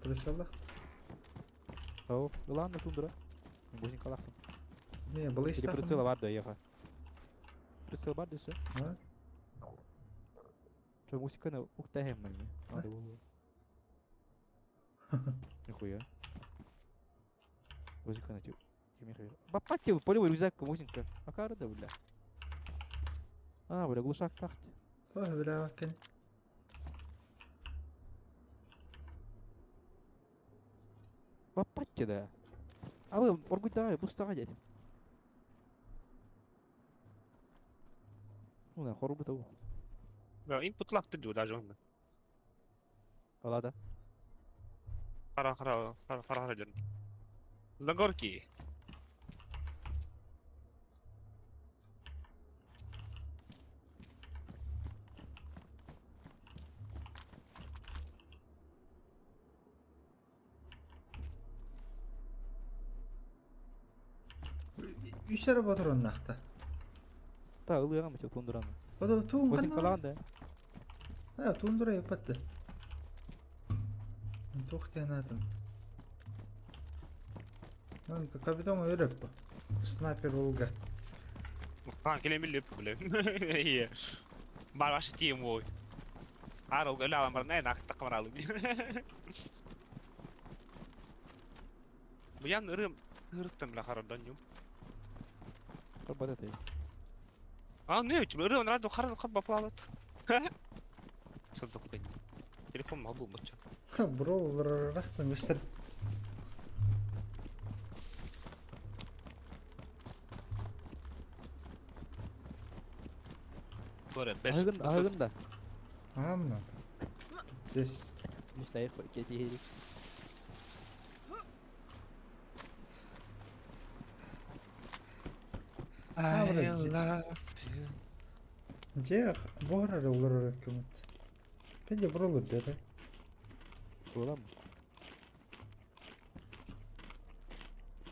Прицеллах. О, ладно, тундра. Бусинкалахтым. Не, была Или прицела бар да еха. Прицел бар десе. А? Что, мусиканы уктаһым мен. Надо было. Нихуя. Музыканы тип. Баппатте полевой рюкзак мусинка. Акары да бля. А, бля, глушак тахт. Ой, бля, ваккин. Баппатте да. А вы оргуй давай, пустага дядь. Ну да, хору бытау. Да, input lag ты даже он. Алада. Хара хара хара хара хара дьон. За горки. Үс эрэ ботуруоннаахта. Та ылыаҕым ити тундураны. Ото туун Восемь ханна? калаан да. А, тундура япатты. Туох диэн аатын. Капитан өлөп бу. Снайпер Волга. Хаан кэлэн биллип бile. Ие. Бар башы тием ой. Аар ол өлө алан баран эн ахтакка баралым. Буян ырым ырыттан бile харардан юм. Карбат этэй. А не, ырым радо харар хабба плалат. Сызык Телефон мал булмача. Бро, рахтан мистер. Бора бес. Аһыгын аһыгын да. Амна. Здесь. Мустайх кетиһи. I Дьэ, буһарар олорор көмөт. Педе бролор деді. Буолам.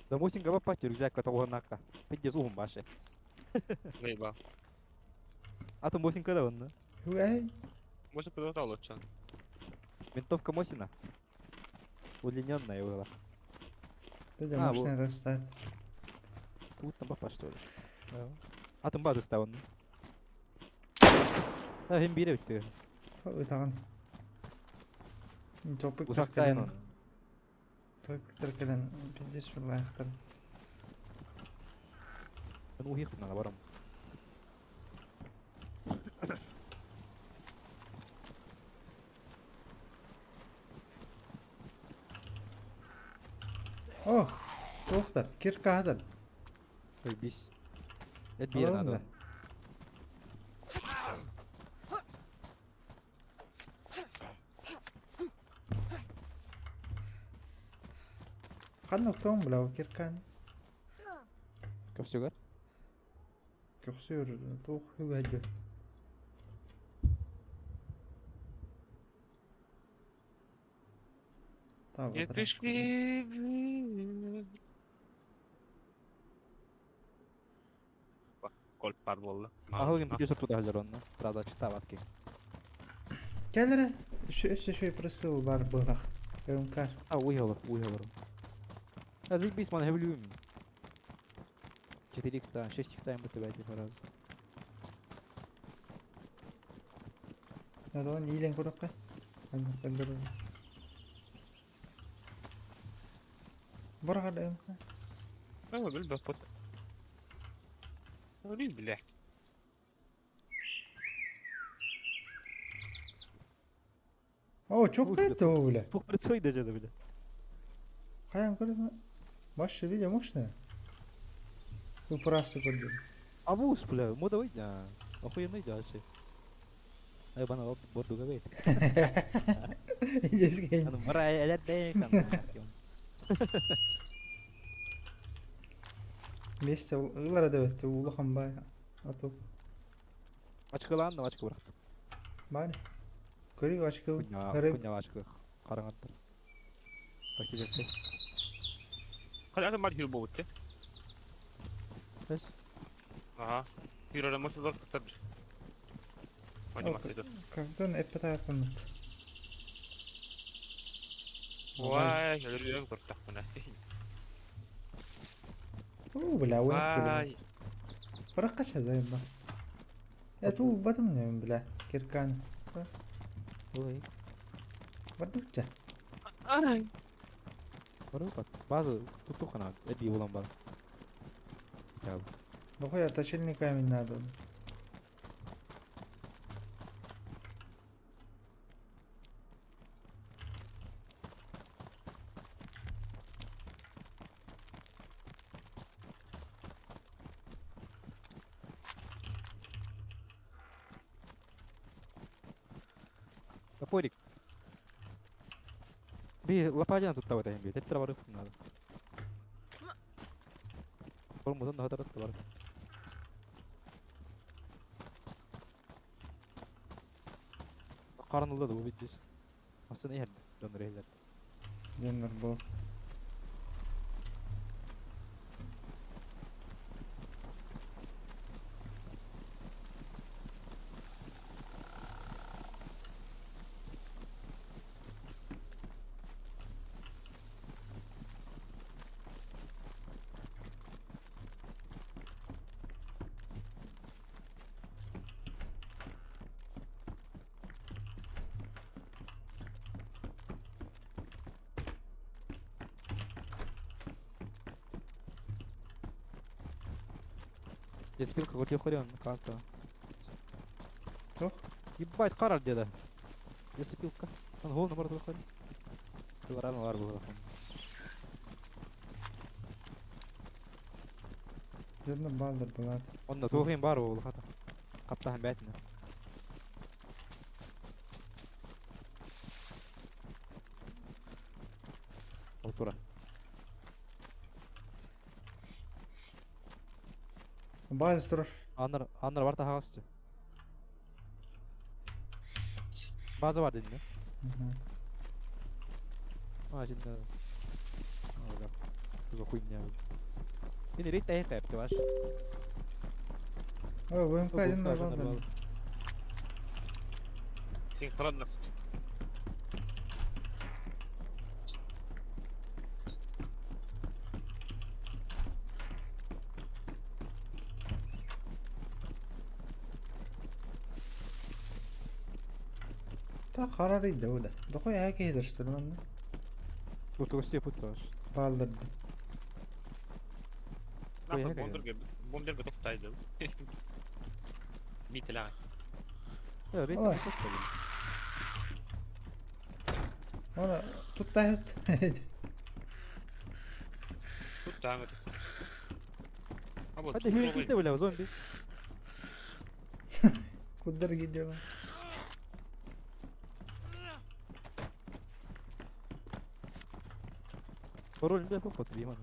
Да мусинка баппат рюкзак катагуанакка. Пиздец уһун баше. Лейба. А то мусинка да онна. Эй, Может подотал лучше. Винтовка Мосина. Удлиненная была. педе А, машина достать. Тут там бапа что ли? А там бады стал. А хим бире битти. Ытаган. Топик Ушактайын он. Топик кэлэн пиздец биллаахтар. Мен ухих на барам. О, туохтар, кирка хатар. Ой, бис. Это бире надо. Ханна октоон бля, киркан. Көпсүгөр. Көхсүр, туох хүгэдьэ. Я пришли. Кольт пар болду. Аһылгын видео сотуда хазар онна. Правда, читаватки. Кэлэрэ, өссө шөй прысыл бар быһах. МК. А, уйгалар, уйгалар. А заебись, ман хевлюм. 4 х 6 х ставим тебя типа раз. Надо илен курапка. Бар МК. Ну, билбэт бут. Блин, бля. О, чокка это бля. Пух прицой даже да бля. Хайан көрдүм. Ваше видео мощное. Вы просто көрдүм. Абус, бля, мода выйдя. Охуенный дальше. Ай бана борду габет. Дескен. Аны мара эле кан. Вместе ылара да өттү улахан бай. Ату. Ачкылан, ачкы бырак. Бар. Көрүк ачкы. Куня, Көрүк. куня ачкы. Караңаттыр. Тактический. Кайда бар хил болот те. Эс. Ага. Хирора может зор таттар. Анимация. Когда эппета yapılмыт. Уай, өлөрүөм көрдөхпүнэ. Уу, бля, уон Уай. Быракка займа. Я туу батым не бля, киркан. Ой. Бардучча. Барыпат. База тутухана эби улан бар. Я. Нахуя точильный камень надо. Топорик. Би лопатина тут того тайм би. Теттер барып надо. Формудан да хатарат бар. Карнылда да бу бит. Асын иһерде. Донор иһерлер. Донор был. Лесопилка хотел хрен карта. Тух? Ебать, харар деда. Лесопилка. Он гол наоборот выходит. Рано лар было. Донор балдыр булар. Онда туохин бар буолла хата. Хаптаһан бээтинэ. Ол тура. База турар. Аннар аннар бар таһаҕасчы. База бар дедин Мгм. А, жинда. Ага. Что за хуйня? Мин рейд тайы кайып ваш. Ой, ВМК донор балдыр. Синхронность. Та харар иде уда. Дохуй хаки хидерштер манна. Утугусти пут ваш. Балдыр. Ой, Нахуй я бомберге, бомберге тоқтайды. Митіля. Э, рейд Ой. тоқтайды. Она тут тахыт. Тут таңы. Hadi hürri gitti bile zombi. Кудыр gidiyor. Пароль не попот биман.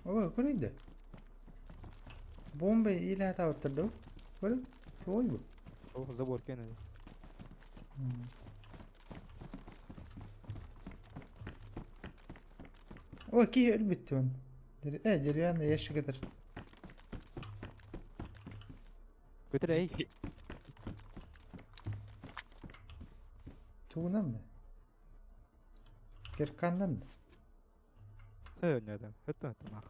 Ой, көрейді. Бомба или атап тұрды. Көріп? Ой bu. О, забор кене. Ой, ки өлбүттү мен. Э, деревянный ящик этер. Көтөр эй. Тугунан mı? Киркандан mı? Э, не адам. Это это нах.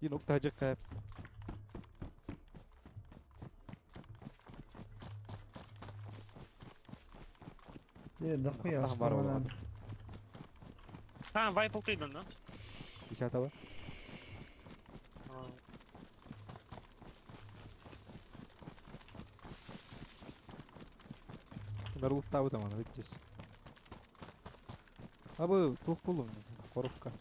И нокта жакка. Е, дохуя Тахын бар аспанан. болған. Ха, вайп ұлтыйдың, да? Десятого. Нарлык табы там ана здесь. Абы тух булум коробка.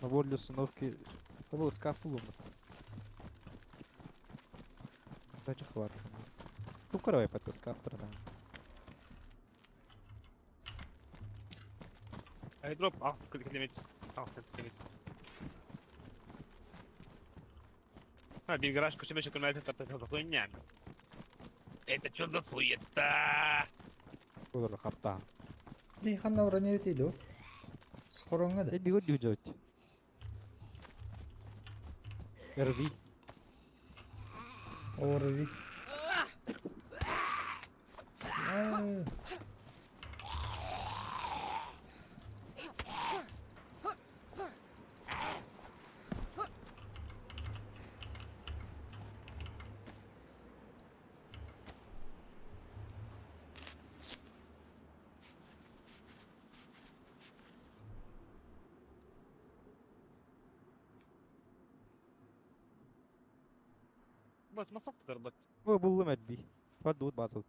Набор для установки. Абы скаф булум. Дача хват. Тух каравай патка скаф трана. Айдроп, ал, кілемет. Ал, кілемет. Ха, bir garaj köşeme çökülmeye tartışıldı. Хуйня. Это что за суета? Олар капта. Ди ханна броню өтейді. Скоронга да. Э бигот дюжот. РВ. Орви. Бот, ма фактор бот. Ой, буллум эрби. Бар дуут баасыл.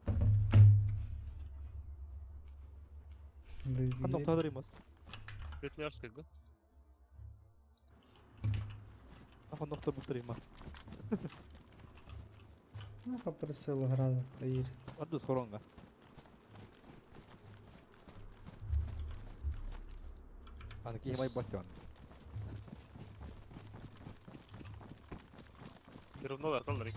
Ханна оқтадыр имас. Ветлярская, Ахан оқтар бултар има. Ну, попросила грала, Таїр. Бар дуут хоронга. Аны кихимай баттан. Равно доллары.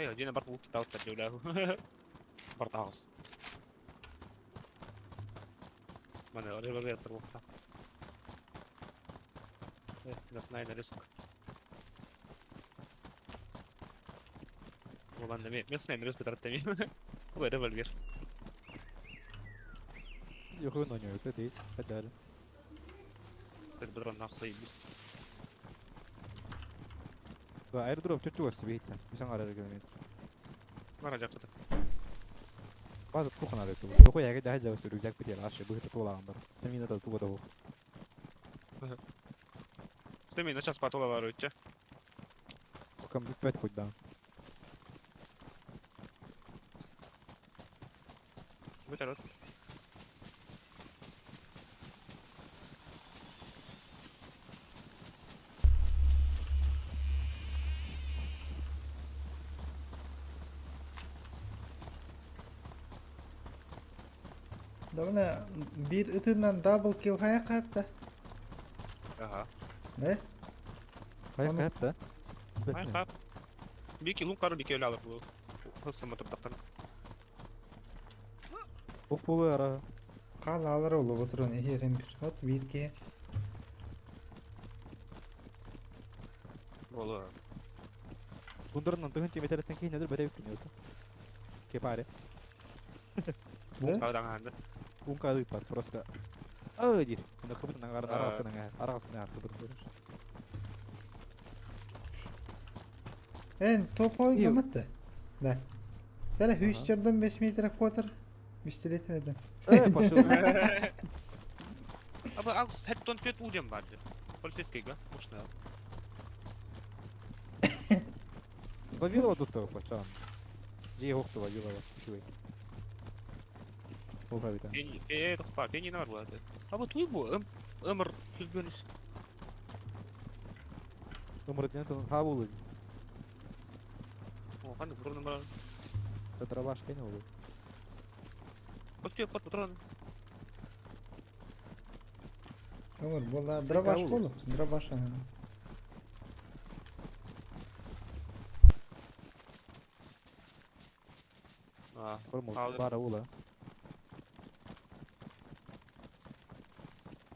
ايوه جينا برضه تاوتر جولاه برضه عاص ما انا غير تروح نصنعنا ريسك والله انا مصنع ريسك ترى التميم هو ريفل بير Юхун у нее, ты здесь, подали. بدر ناقص Аэродроп чуть-чуть себе это. Бисang арар километр. ما رجعت База кухона это. Такой я когда жау рюкзак потерял, аш бы это тула амбар. Стамина да туга того. Стамина сейчас потола воруете. Пока пять хоть да. Будь рад. Давна bir ытынан дабл килл хая капта. Ага. Да? Хайа капта. Хай хап. Бики лун кару бики өлі бұл. Хысым отырдақтан. Ох болу ара. Қал алыр олы отырын эхерин bir. Вот bir ке. Болу. Гундырынан тыгын метрден кейін нәдір бәрі күн өтті. Кепаре. Да? Қаудан қанды. Унка бар просто. Ой, дир. Мына кыбытын аңғарын арағасқын арағасқын кыбытын. Эн топ ой Ию. гаматты. Да. Тәрі хүйістерден 5 метр квотер. Пистолет еді. Э, пошел. Аба алс хеттон төт удем барды. Полицейский га? Мощный аз. Вавилова тут того пачан. Же хохто Вавилова. Чуй. Охавита. Пени, э, тохпа, пени нар болады. Аба туй бу, ымыр түзгөнүс. Өмірден тон хабулы. О, қандай патроны бар? Дробаш кене олу. Костюм пат патроны. Өмір бола дробаш Сайка болу. Дробаш аны. А, Формул Алыр. бара ула.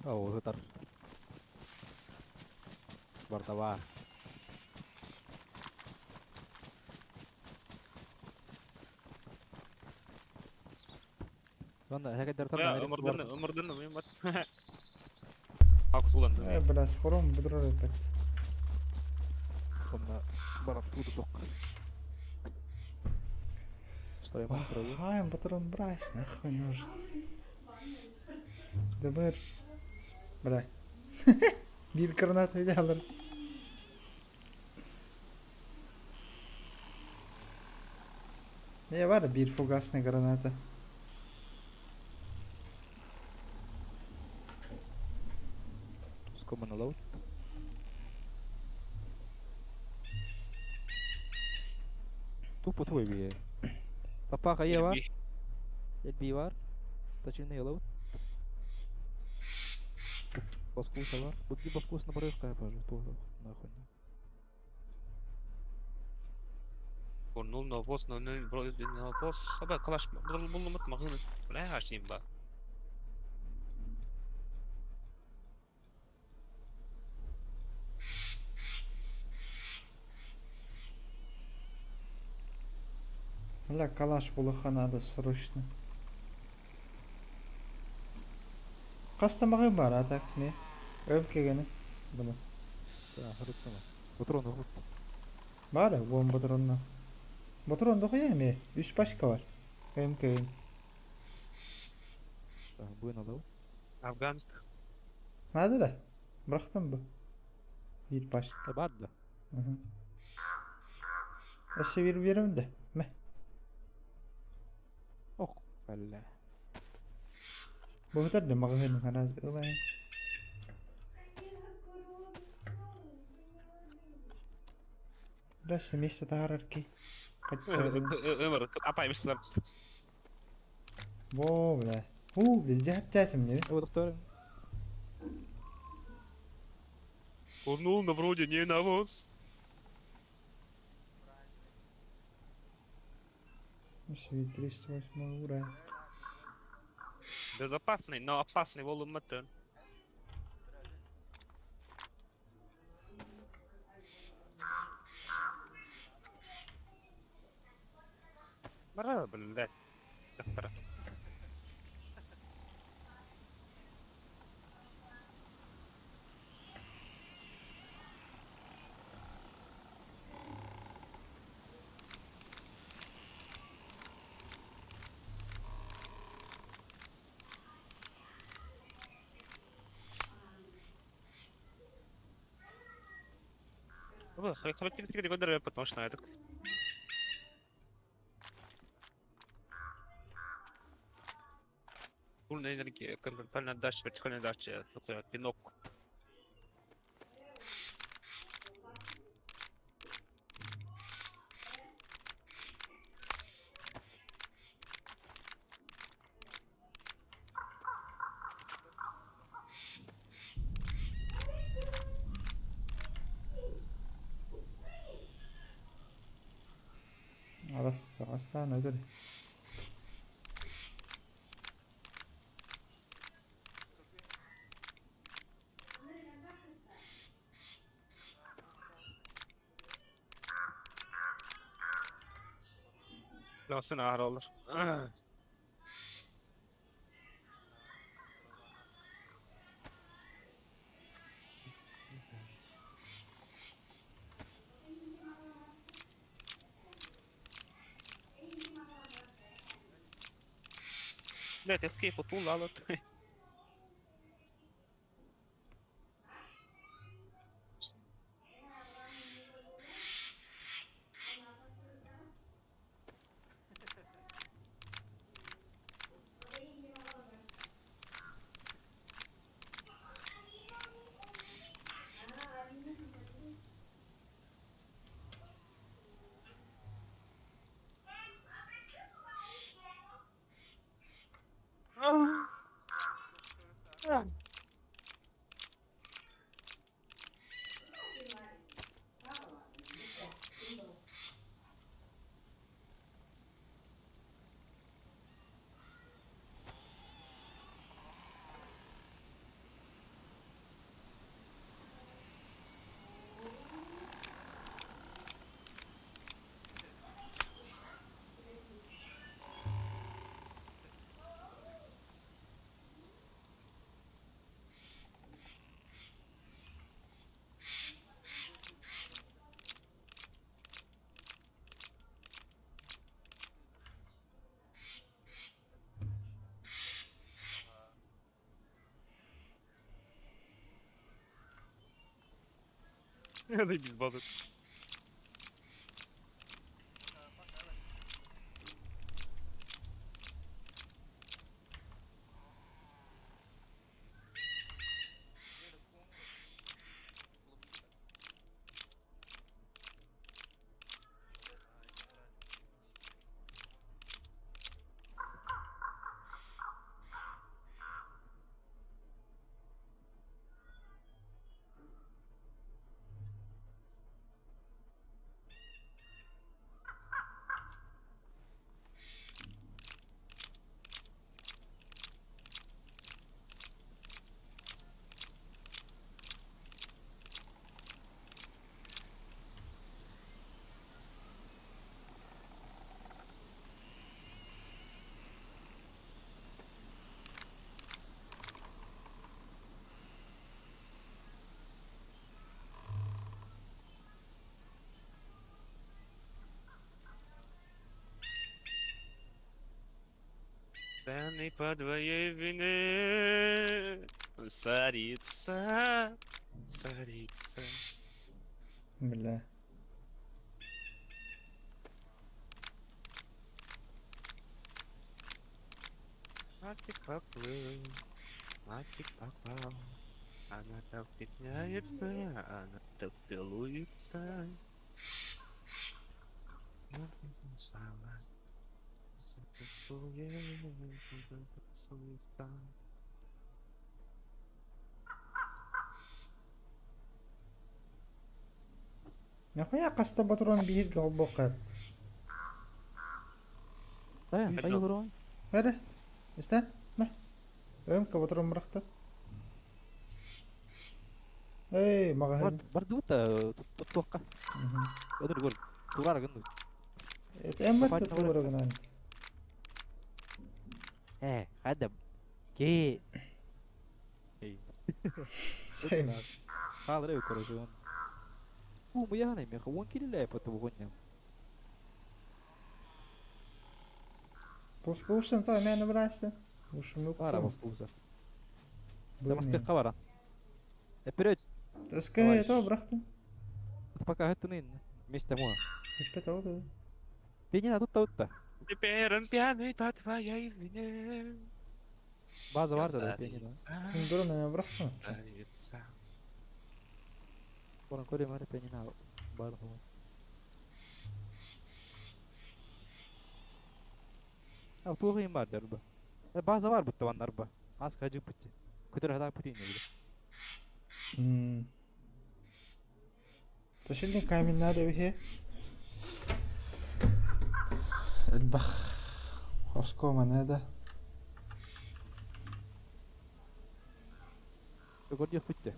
О, хытар. Бартава. Ванда, хәкәдәр Я, тарна. ымырдан, ымырдан, ымырдан. Акус уланды. Э, бля, схорон бұдырар өтпет. Онна барап туды тоқ. Что я могу? Ай, патрон брайс, нахуй нужен. ДБР. Бля. Bir гранат алыр. Не бар bir фугасный граната. Скома на лаут. Тупо твой бе. Папа хайа бар? Элби бар. Точильный ылабыт. Баскуса бар. Бу баскусына барыах хайа баар. Нахуй. Нул навоз, нол навоз. Аба калаш буллумут магын. Бля, ашним ба. Бля, калаш булуохха надо срочно. Хас да маҕай баар, а так не. Өм кегени. Бұны. Да, харуттама. Патрон хрут. Баар, уон ботуруонна. Ботуруон дохуя эмиэ. Үс пачка бар. Өм кеген. Да, буйна дал. Афган. Надо да? Бырахтым бу. Биир пачка. Бар да. Мгм. Өссө биир биэрэбин да. Мэ. Ох, бля. Бу да маҕаһыын раз ылайын. Бля, место таһаарар ки. Өмөр, апай мислам. Во, бля. У, бля, дьэһэптээтим не. О, доктор. Курнул на вроде не навоз. Үс 308 ура. Безопасный, но опасный волуматын. Бара, блядь. Доктора. Потому что это. Полная энергия, конвертальная дача, вертикальная дача, такой пинок. Арастаан өтөр. Låsen är håller. Блять, escape тулала. Заебись, база. Пьяный по твоей вине. Царица, царица. Бля. Мальчик поплыл, мальчик попал. Она так стесняется, она так целуется. Нахуя хаста патрон бииргэ холбуохха? Дайан, хайы олорон? Эрэ, истэн, мэ. Өм патрон бырахта. Эй, маҕаһыын. Бардыбыт да туттуохха. Өдөр көр. Тугара гынны. Эммет тугара гынан. Э, хада. Ке. Эй. Сен. Хаалар короче он. Бу муяхана меха он кирилля по тугоння. Плоскоусен то мен браться. Уж Бара плоскоуса. Тамастыкка бара. Вперед. Таскай, то брахтым. Пока это нын. Вместе мо. Это вот. Пенина тут тут. Теперь он пьяный по твоей вине. База бар да пенина. Дурна мен брахтым. Баран көрем ары пенина бар. А туғын бар дерба. База бар бутта ваннар ба. Аз хажы бутти. Көтөр хада бутин не. Ташилни камень надо бихе. البخ Оскома надо. Көрдүк бутти.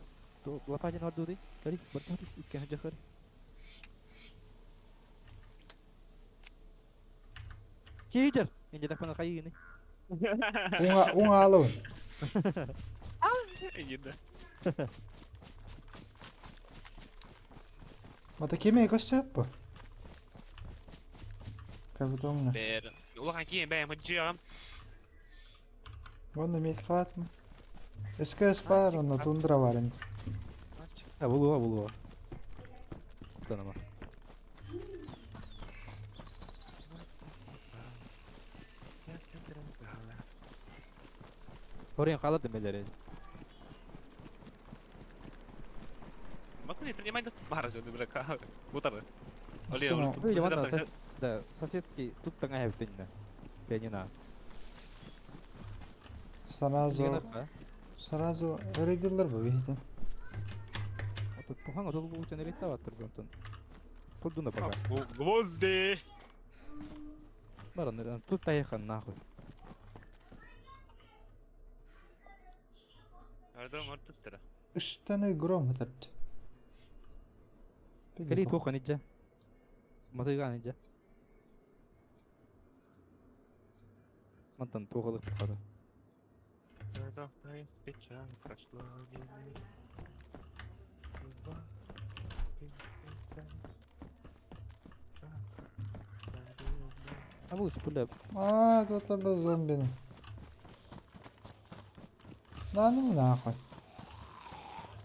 Лопатин орду ди. Кали, бартати, икки хажы Кейджер! Инде так пана хайыны. Уңа уңа алын. Еда. Мата кеме көстөп бу. Кабытомна. Бер. Улахан кийин бэйм хыджыам. Вон имеет хватма. СКС бар, онно тундра бар. А, булуа, булуа. Куттанама. Орен қалады мелер. Макуни принимай бара жөнү бирок. Бутары. Да, соседский тут таңай битинне. Пианино. Сразу сразу рейдерлер бу бихитен. Тут пуханга тут бу тен рейта баттыр бунтон. Курдуна пока. Гвозди. Баран тут таехан нахуй. Ардым ортустара. Үштәне гром хатарт. Кали туха ниджа. Матыга ниджа. Мантан тухалык тухада. А бұл спіліп. А, тут тебе зомби. Да ну нахуй.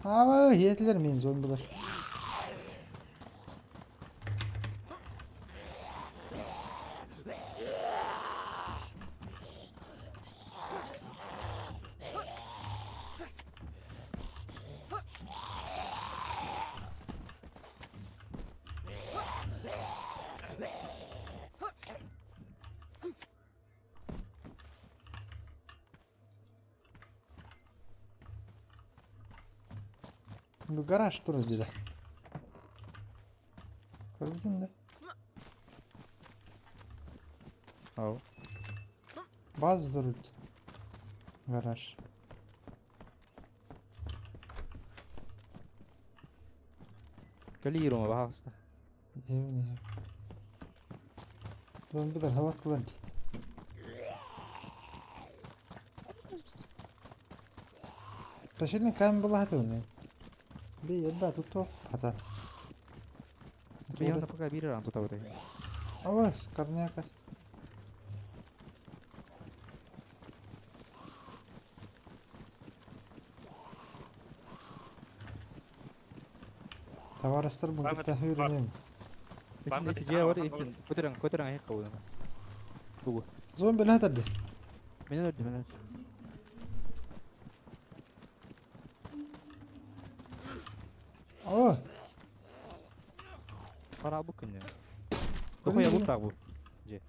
А, етлер мен зомбилар. Bu garaj туру dedi. Көрбүтүн да. Ау. База турут. Гараж. Кали рома бахаста. Евне. Зомбилер халаклар дейт. Ташилни кам булахат уни. Би едба туто хата. Бияна пока бирер ан тута бутay. Ава, скорняка. Табаарыстарбын кытта үүрүнүм. Көтөрөн, көтөрөн айык кабылын. Тугу? Зомби латарды. Мен өлдүм, мен өлдүм. О! Хара бу күнне. Тухуя бу так бу. Же.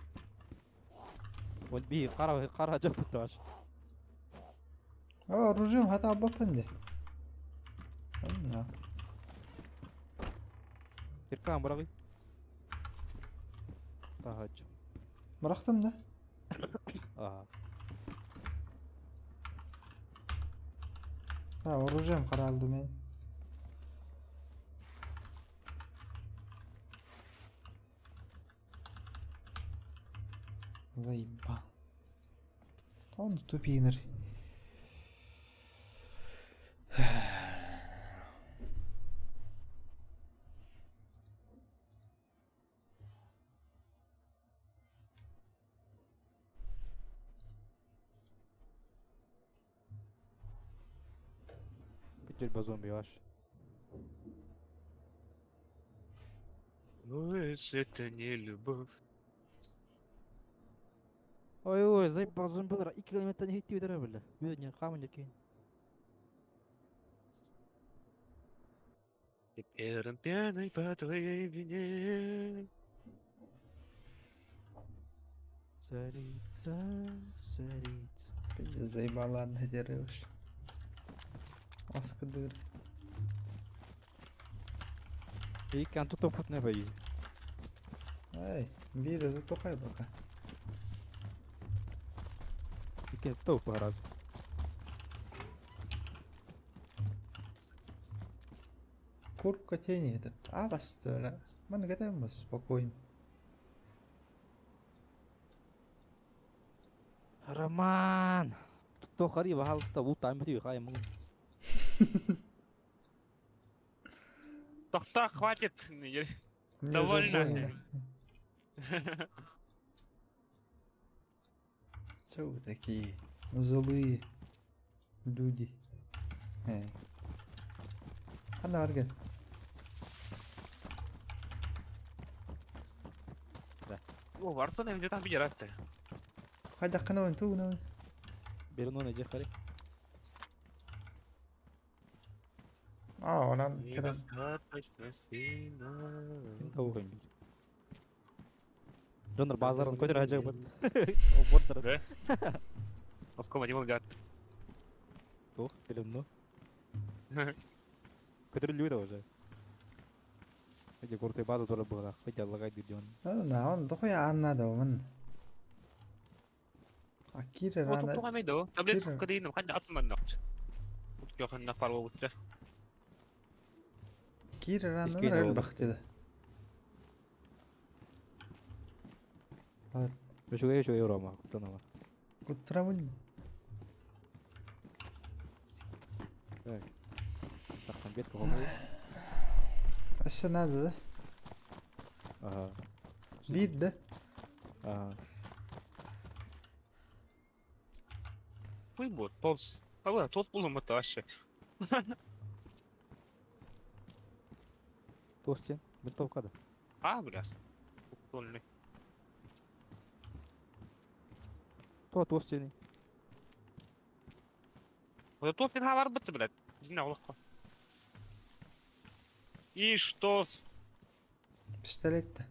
Вот би кара кара жок буташ. О, оружием хата баппын де. На. Киркан бырагый. Тахач. Бырахтым да. Ага. Ha, оружием каралды мен. Заебал. Он тупинер. Бүтүр зомби ваш. Ну, это не любовь. Ой, ой, заебал зомбилар. 2 километрден хитти өтөрө биле. Үйдөн камын экен. Первым пьяной по твоей вине. Царица, царица. Пиздец, заебала надерешь. Оскадыр. Икки анту топут не боюсь. Эй, бир затухай пока. Икки топ раз. Курка тени этот. А, вас Мы готовим спокойно. Роман! Тут хари вахалста ултайм бити хайм. Тохта, хватит! Мне уже Довольно. больно. Чё вы такие злые люди? Эй. Ханна Арген. О, Варсон где там бедерат-то? Хайда қанауын тугунауын. Бернон эже хари. А, онан кэлэн. Недостаточно сильно. Ким табугайм бир. Донор базарын көтөр ажак бат. Бордор. Да? Оскома не могут. Тох, билем Көтөрүлүү да уже. Эже кортой база тура була. Хотя лагай диден. На, он дохуя анна да мын. А кире Вот рана. тут мейдо. Таблетка Кира. кадин, ханна атман нахт. Йохан нафар вовсе. Кире рана Искейді рөл ол. бахтыды. Бар. Үчүгэй үчүгэй рома, кутанама. Куттырамын. Тактан бет кого. Аша надо да? Ага. Бир да. Ага. Пуй бот, тоз. А тоз булым это вообще. Тостен, винтовка да. А, бля. Ствольный. То тостен. Вот тоз не хавар бит, блядь. Не знаю, легко. И что? Пистолет да.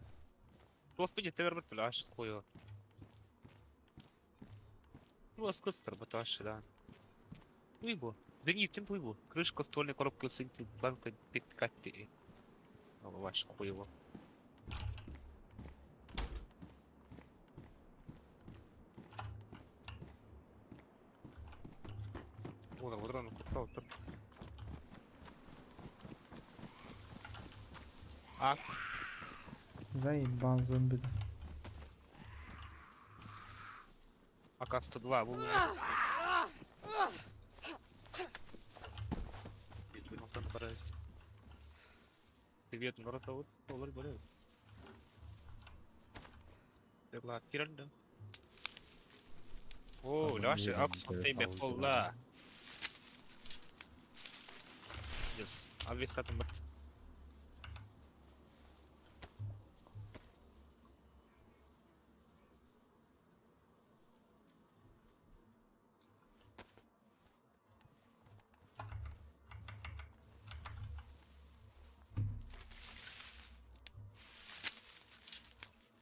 Тоз пиде тебе бит, бля, аш хуё. Ну, аскыстыр бит вообще, да. Туйбу. Да не, тем туйбу. Крышка ствольной коробки усилитель планка пикати. Ваше хуево. Вон, вот рано купал. А, Заебал зомби да. АК-102, вон. Привет, народ, вот, олар более. Киранда. О, Леша, акс тебе пола. Yes, ависатым бат.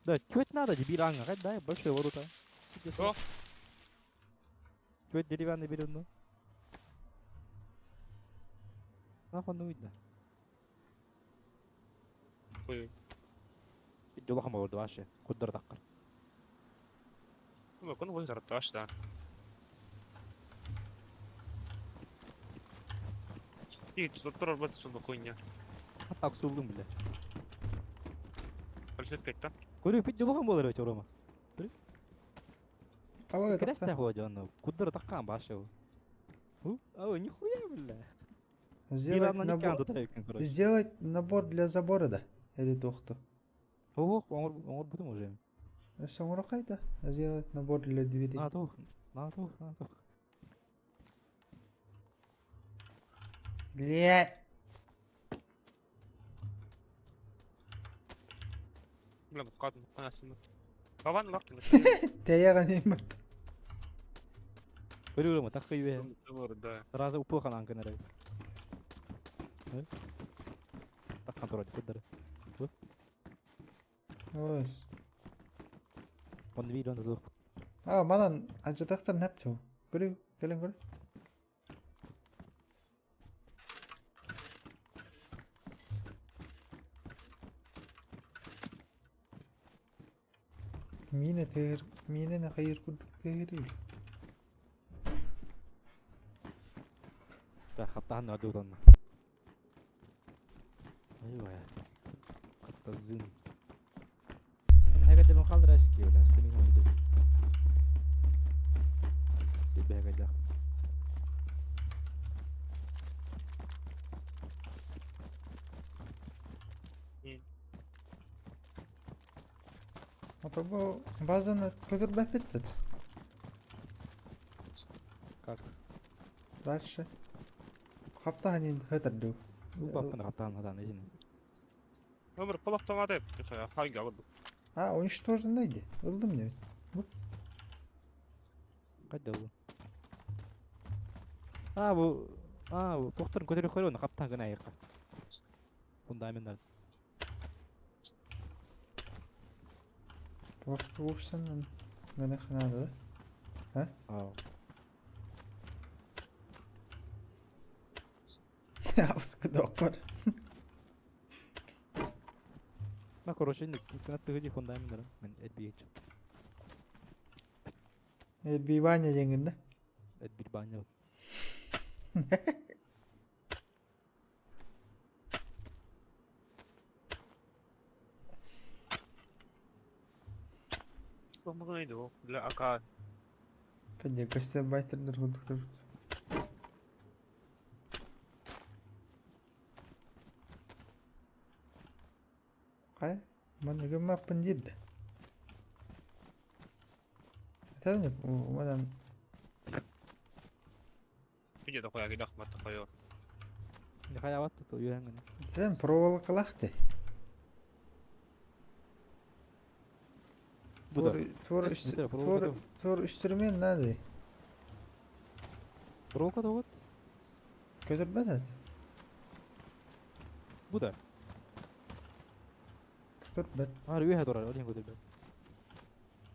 Да, чё это надо, дебил аңа, дай большой ворота. Что? Чё это деревянный берет, ну? Нахуй ну видно. Ой, Видео лохом олорду вообще. Куддар таккар. Ну, кон вой тарташ да. И доктор работает с хуйня. А так суулдум бля. Фальшивка та. Көрү видео лохом болар өтө орома. Ава Крест тахта. хуа дьонно. Куддар таккан башы. Ау, нихуя бля. Сделать Сделать набор. набор. Сделать набор для забора да. Или тухту. Ох, оңор бутум уже. Самурахайда. Сделать набор для двери. На тух, на тух, на тух. Блять. Бля, кад канасымыт. Бабан лактын. Таяга немат. Көрү рома такка юе. Да. Сразу упыл ханан кенере. Таккан турат куддар. Ой. Он видео на тух. А, манан анчатактар нэптю. Көрү, келин көр. Мина тегер, мина на хайыр курдук тегер. Да, хаптахан адудан. Айва. Хаттазын. Мен хайга деп қалдыр әшке бля, істемейін ойды. Себе хайга Ата бу базаны көтөрбөп беттет. Как? Дальше. Хаптахан енді хөтөрдү. Баппын хаптахан хадан эжин. Өмір полоқтамады. Хайга алды. А, уничтожен найди. Ылдым не. Кайда бу? А, бу А, бу тохторун көтөрүп койгон хаптахан гына айыкка. Фундамент. Плоскогубцын гына ханады да? А. Ауска доқпар. На, короче, кынаттыгы фундамент мен эдбиеч. Биваня деңгин да. Эдбир баня. Помогай Для ака. Пәде гастарбайтерлер курдук. Кай? Мана гыммаппын дирди. Тәвне манан Видео такой агидах мат такой. Хайават то үйрәнгән. сен проволокалахты. Бу да. Тур Это тур проволока. тур үстүрмен нади. Проволока да вот. Көтөрбөт. Бу да. Көтөрбөт. А, үйә турар, один көтөрбөт.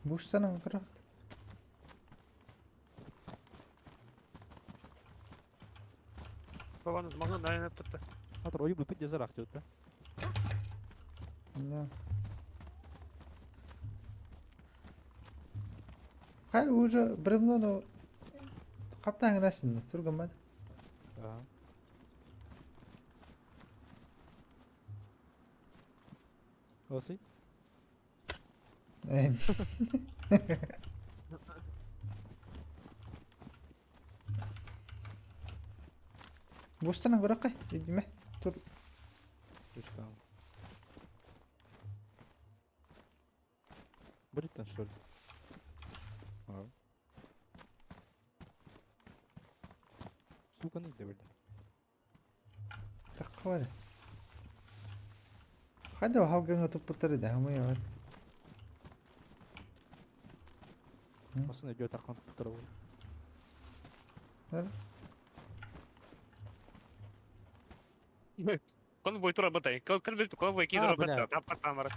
Бустанан кырат. Бабан маңа найнап tuttu. А, тур ойбу пит жазар акчы да. Да. Хай уже бревнону каптаңынасың турган Ага. Осы? Бустанан көрөккай, идиме. Тур. Точка. Будет что ли? А. Сука, не деберди. Таккабады. Хайда халгаңа туппуттар да, хамай бар. Басын өйдө таккан туптар бол. Конвой тура бата. Кол конвой А, кидра бля. бата. Тапа тамара.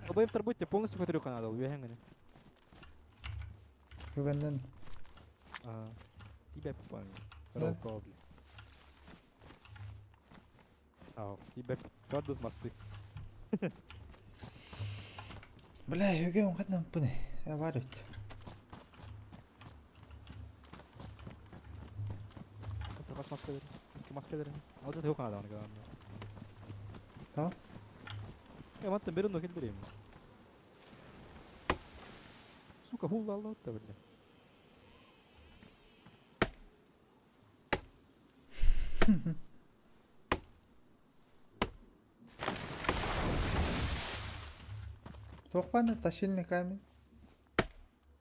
Обоим торбутте полностью которую надо, уверен. Күгәннән. А, тебя попали. Да. Роу бля. А, тебя кладут мосты. Бля, үгәм каднан пыны. Я бар бит. Это вас маска Икки маска берин. Алда yok надо аны. Tamam. Я маттан берин но келдирейм. Сука, хула алла да бля. Туох бааны тащильный камень.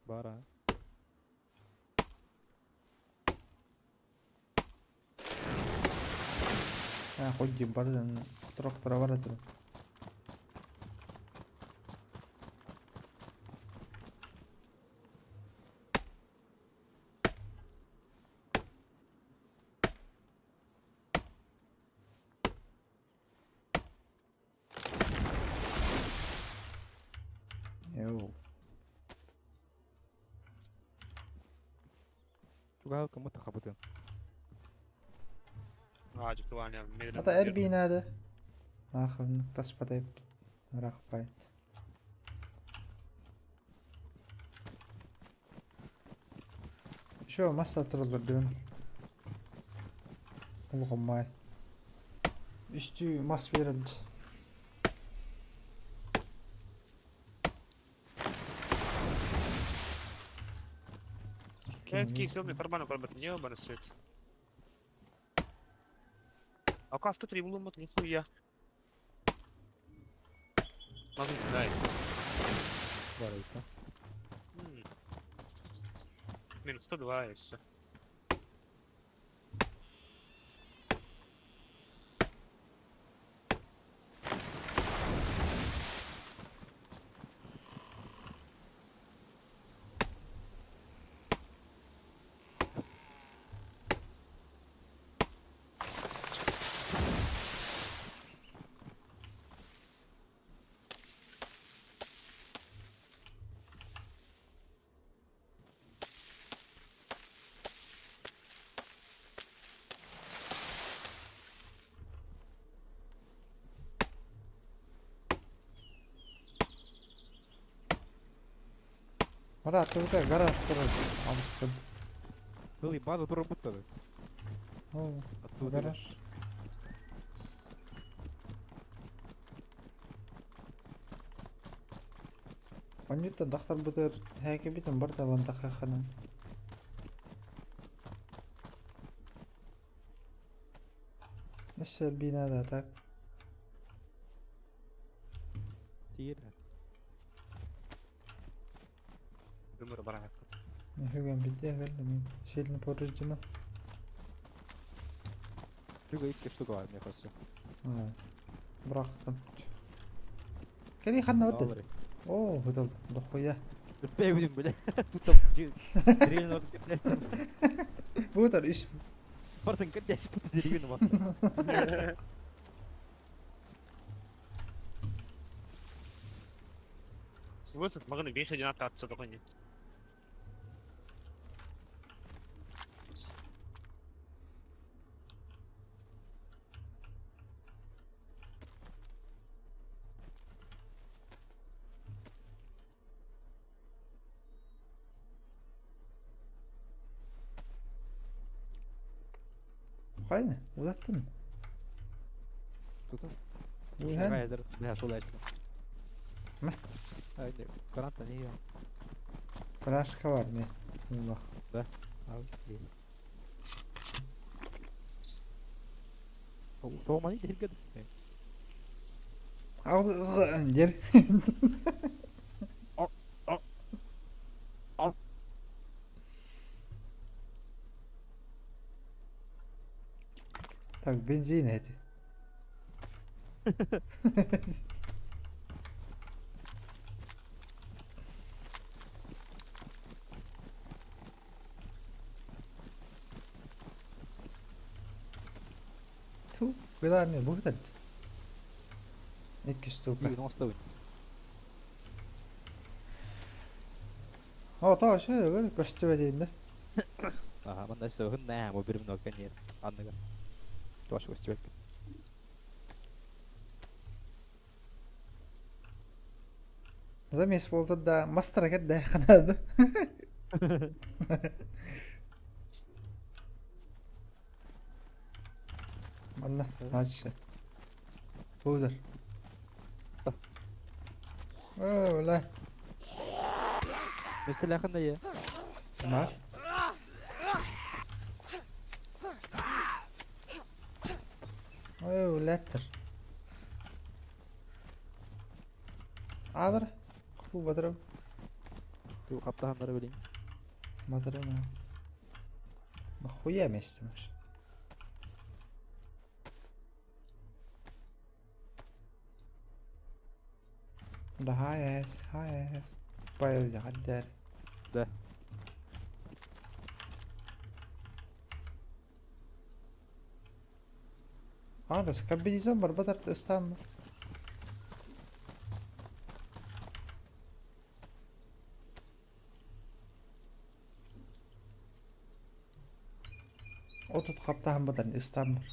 Бара. А, хоть бардан трактора бар этим. Йоу. Чугал кому-то хабытын. Ата эрбинады. Ахын таспадай рахпайт. Еще масса туралар дүн. Улгоммай. Үстүү мас берилди. Кетки фильмы кармана корбат не оба свет. А как 103 булумат нихуя. Могу дай. Бара это. Минус 102 и все. Мара, тугда гараж турар. Алыстын. Был и база тура будто. Ну, Оттуда. гараж. Анюта дахтар бутер хәке битен бар да ванда хаханан. Өссө бинада так. Тиер. Думаю, барак. Хүгән бидде хәлле мин. Сильно повреждено. Чуга икки штука бар, мне кажется. А. Брахтым. Кели ханна өтөт. О, хөтөл. Дохуя. Бэйбүдүм, бля. Тут там деревню кеплястен. Бутар иш. Бартын кепляс пут деревню басты. Вот маганы бейхе жана татса догони. Хайны, удаттым. Тут. Үһән. Бля, шул әйтте. Мә. Ай, каранта не я. Пляшка бар не. Улах. Тооманы диргед. Дер. Так, бензин эти. Ту, куда не будет? Икки штука. Дии оҥостобун. О, то вообще көстүбэ диэн да. Аха, манна сөһүн нэ, бу бир минутка нет. Анныга. Тоже көстүбэт. Замес буолтар да мастара кэрдэ ханады. Манна, дальше. Бузер. О, бля. Mesela я. Бар. О, блядь. Аадыр. Ху батырым. Ту хаптаһаннары билин. Батырым. Нахуя местимеш? Да хай хай Байыл хаддар. Да. А, да комбинезон бар батар ыстан. Отут хаптаһан батар ыстан бар.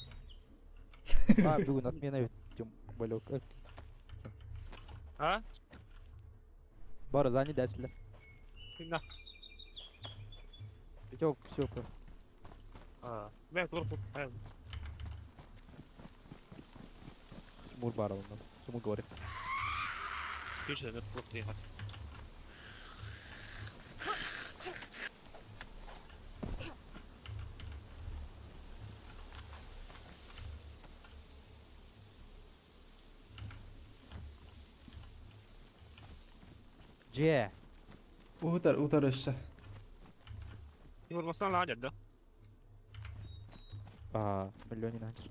А, бүгүн отмена тем балек. А? Бары зани дәсле. На. Пятёк, все. А, бля, тур тут. Тимур бар онда. Тимур говорит. Пишет, это просто ехать. Дже. Утар, утар өссө. Тимур бассан ла да. А, миллион иначе.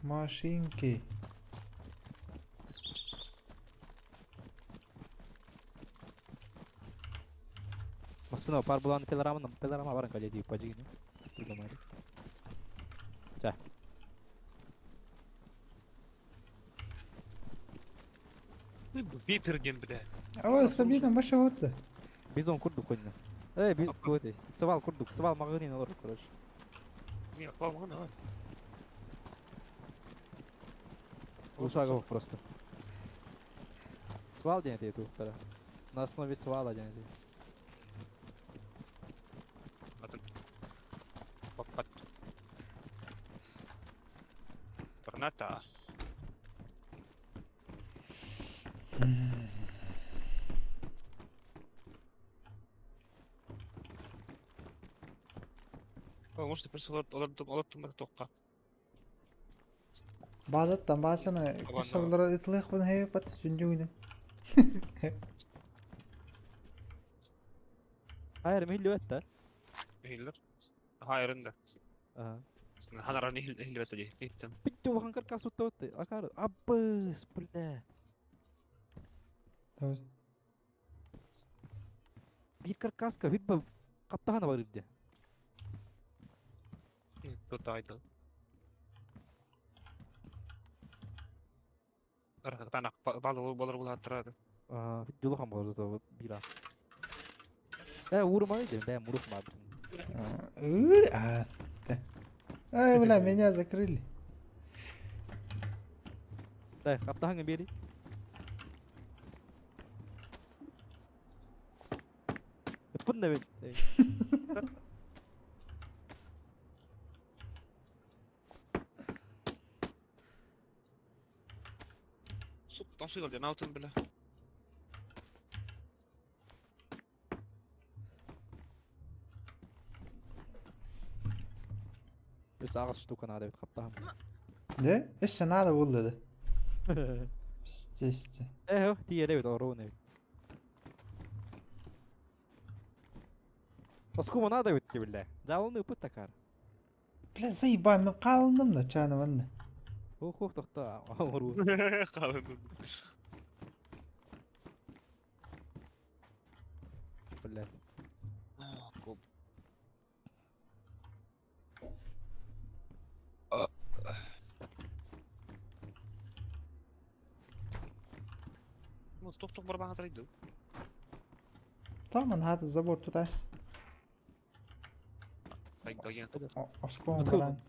Машинки. Массына пар булан пилорама, пилорама баран кале дип пажигини. Придумали. Ча. Ветер ден, бля. А стабильно маша вот. Бизон курдук хойна. Эй, биз куды. Сывал курдук, сывал магазин алар, короче. Не, слава давай. Ушагов просто. Свал день ты тут, На основе свала день ты. Папат. Граната. О, может, просто олар тоққа. Базаттан басына Абан, кусарлара ытылых бун хейпат сүндүгүнэ. Hayır, милли өттер. Хиллер. Хайрында. Ага. Ханараны хиллер бәтәли. Титтем. Битте улахан каркас утты өтті. Акар, абыс, бля. Бир каркаска, бир ба каптахана бар ирде. Тут айды. Архатана балы болар булар тұрады. А, битте улахан бар зато бира. Э, урма дедим, да, мурухмадым. А, да. Ай, бля, меня закрыли. Да, каптаханга бери. Пунна бит. Суп, там сюда, где наутын, бля. Бис ағас штука надо бит каптахам. Да? Өссө надо булды да. Пиздец. Э, тиере бит оруны. Оскума надо бит бля. Жалны ыпыт такар. Бля, заебал, мен қалындым да чаны ванна. Ох, ох, тохта, ору. Қалындым. Бля. Коп. Туох-туох барбаҥа дуу? Там хата забор тутас. Сайдагин. Осколом баран.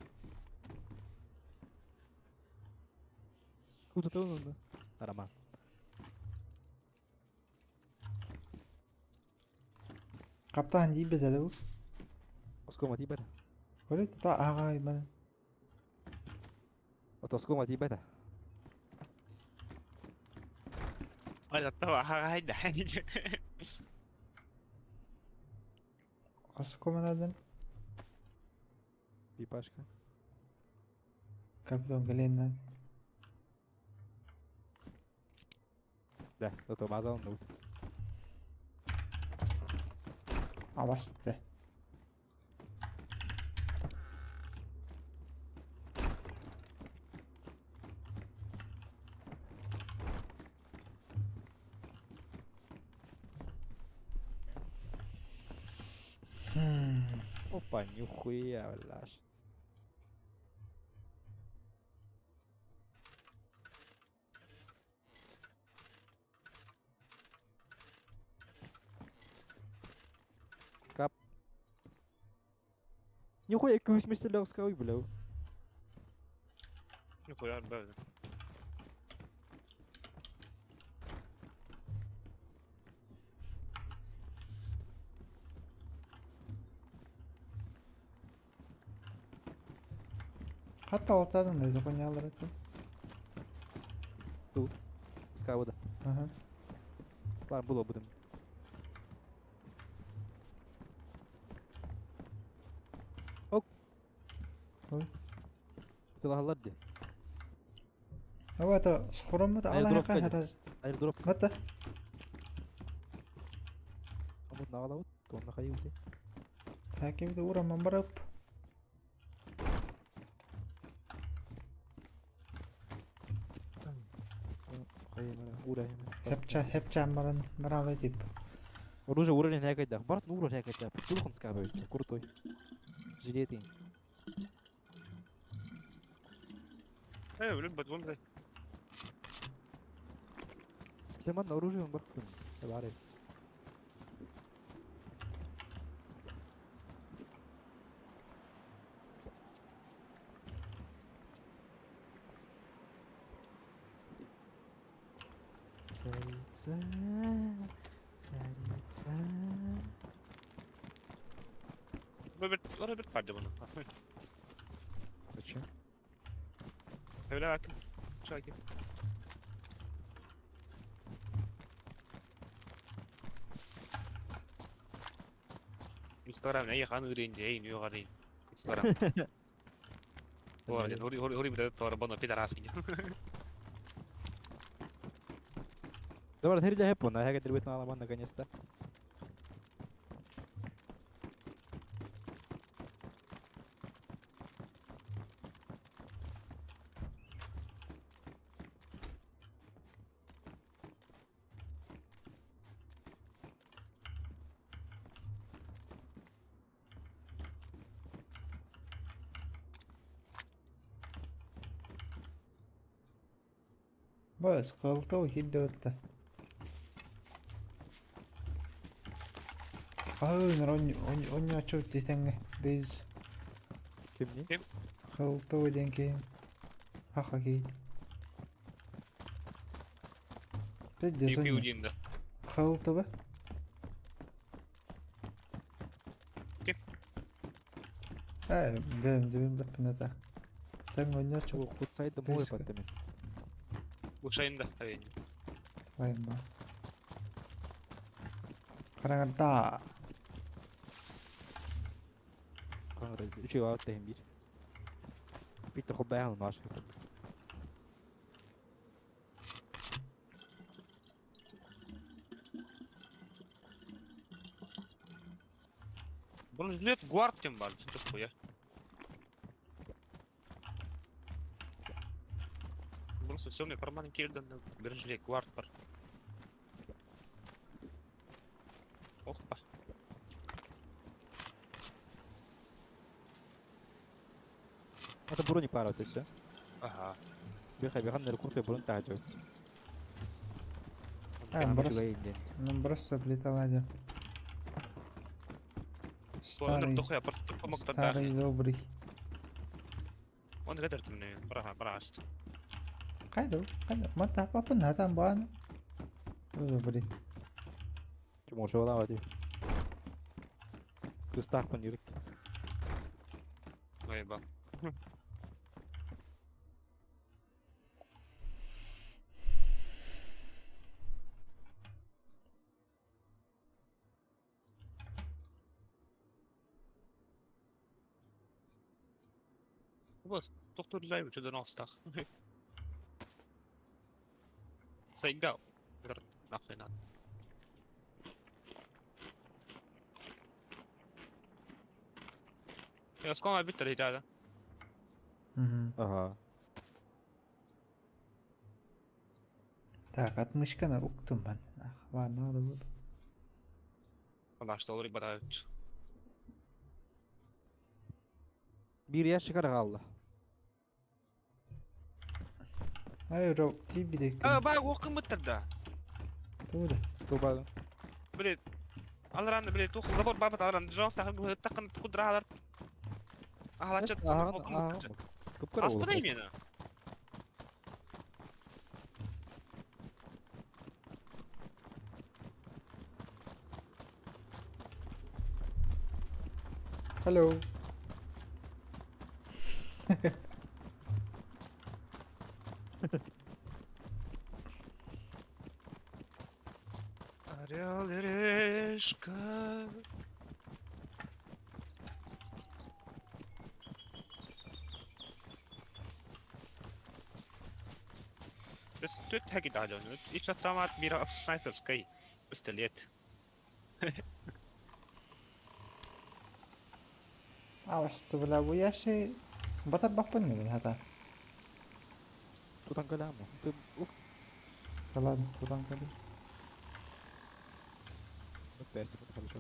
Куда ты он? Роман. Каптаан диибэтэ дуу? Оскома тиийбэтэ. Көрө тута ааҕаай маны. Ото оскома тиийбэтэ. Ай, аҕай да. Оскоманадан Пипашка. капитан Галенна. Да, ото база он. Абасты. Опа, нихуя, блядь. Кап. Нихуя, күүс меселер скауй, бля. Нихуя, бля. Хатта алтадым да законялар это. Скауда. Ага. Бар было будем. Ок. Ой. Тылаһаллар ди. هو это схроммут Айр ала дроп хака кэлли. хараз. Аирдроп. Мата. Амут нагалабыт, тонна хайыбыт. Хаким ура мамбарап. Хепча хепча маран маралы тип. Оружие уровень хакайдах. Барт уровень хакайдах. Тулхан скабает. Крутой. Жилеты. Э, блин, бат вон. Теман оружие он баркун. Баре. Царица, царица. Роберт Падди бұны. Зачем? Бля, Шаги. Инстаграм, я хану ренди, эй, не югары. Инстаграм. Ой, хори хори хори бля, тор боно пидорасы. Давай, хери для хэппо, на я говорю, на ламан наконец-то. Бас кылтау хиддебетте. Ахын он он он ачып дитеңге дейз. Кимни? Кылтау ден кейин. Аха кей. Те Пиу десен. деймді. Кылтыбы. Ким? Э, бэм дебим бэппин так. Тең ойночу Кутсайды мой Близко. паттамин. Ушайында. Лайын ба. Караңарда. Үчү аат тахин бир. Питте хоббайхан наш. Бұны жилет гвард тем бар, түсініп қой, Просто все, мне карман келді, бір жилет гвард бар. Охпа. Это броник пара, то все. Ага. Беха, беха, на куртка бронь тажу. А, Саамай брос... үчүгэй диэн. Ну, просто плиталадер. Онор Старый, дохуя помогтар старый добрый. Он قدرت من براها براست. Қайда ол? Қайда? Мата папа натан баны. Добрый. Чумошолава дии. Кыстаахпын юрик. Ойба. بس دكتور لا يوجد ناستخ. سينجاو. نقينا. يا سكون بيتر هذا. Мгм. Ага. Так, отмычканы уктум мен. Ах, ладно, надо буду. والله اشتغل بدات. Биир ящик хаалла. Ай, ро, ти бидек. اه باي وقم متدا. Туда. Туба. بلي على ران بلي توخ ضبر بابا على ران جونس تقن تقدر على على чат Кыпкыра Астра буолуох. именно. Hello. Орел и решка. بس تهجد على ايش طمعت ميرا في سنايبرز كي بستليت. А, бля, буяши. Батар бапын не хата. Тутан каляму. Ты ук. Да ладно, тутан кали. Тест хорошо.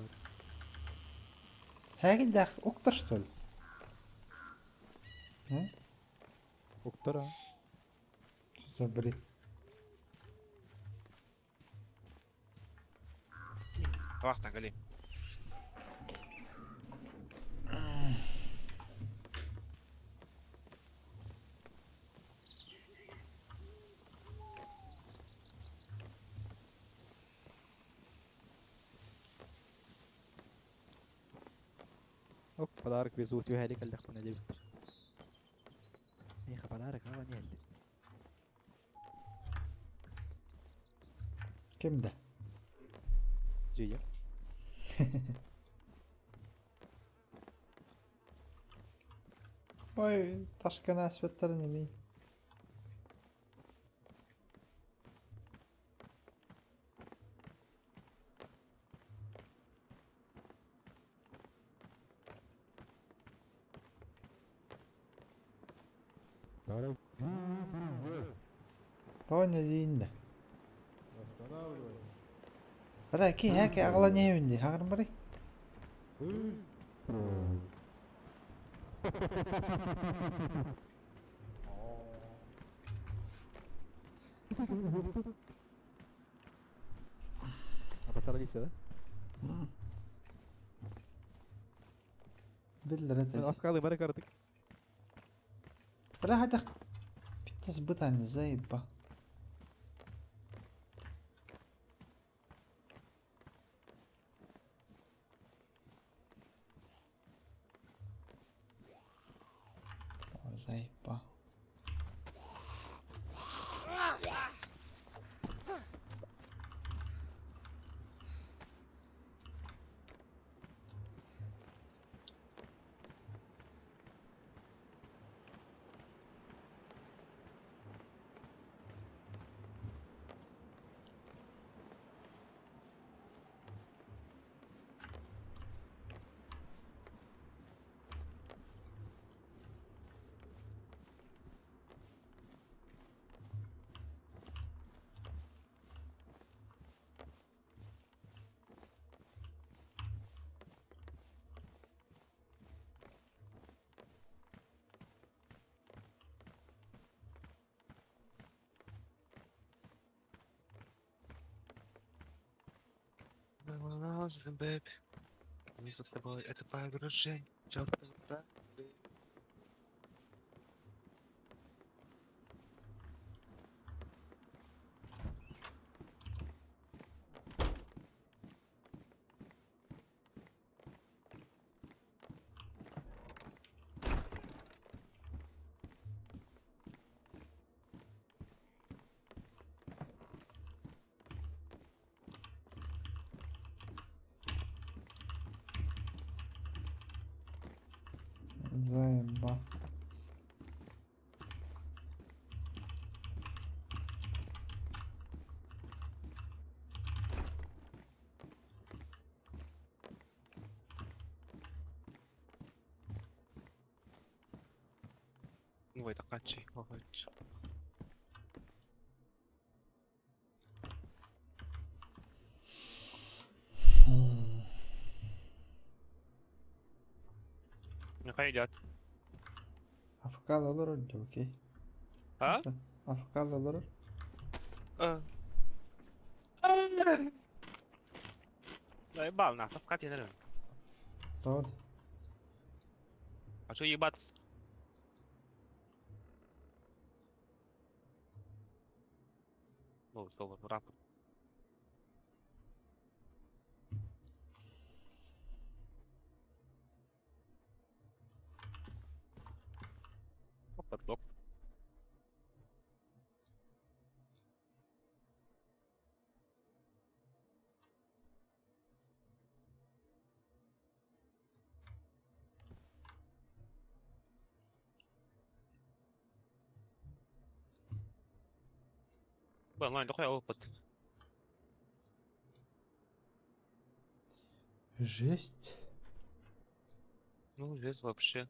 Хагидах уктар что ли? Ну? Уктара. Что за бред? Вахтан кали. Ок, подарок везут, юһэлик аллахпына дебиттер. Миха подарок ава неллер. Кимде? Жия. Ой, ташкана светтер неме. Тоня дейінде. Бля, ки хаки ағла не өнде, хағырым барай? А pasar да? Биллер это. Афкалы барак артык. Бля, хадах. Питтес бытан заеба. О, заеба. Можем, babe. Мы за тобой, это погружение. Чёртова. Заеба. Ой, такачи, ой. Нехай идет. Афкал олорор дии, окей. А? Афкал олорор. А. Заебал нахуй, скотина. Тоҕо? А что ебаться? Ну, слово, рап. Подлог. Онлайн дохуя опыт. Жесть. Ну, жесть вообще.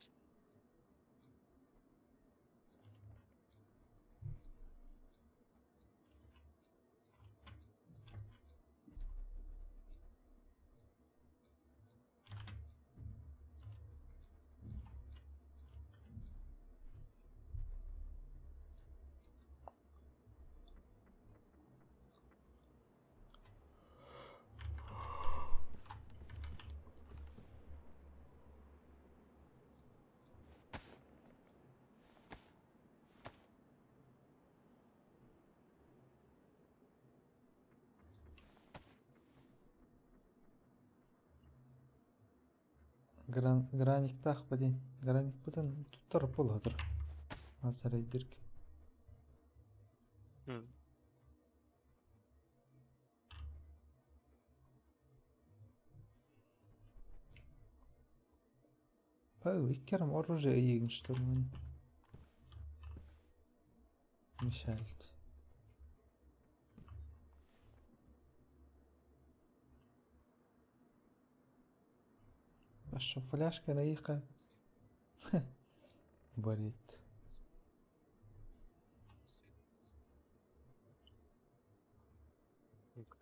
Гран, граниктаах бадин. Граникпытын туттар буолуо Азарайдырк. Пау, икки оружие ыйыгын что ли мен. Мешает. Аша фляжка наиха. Болит.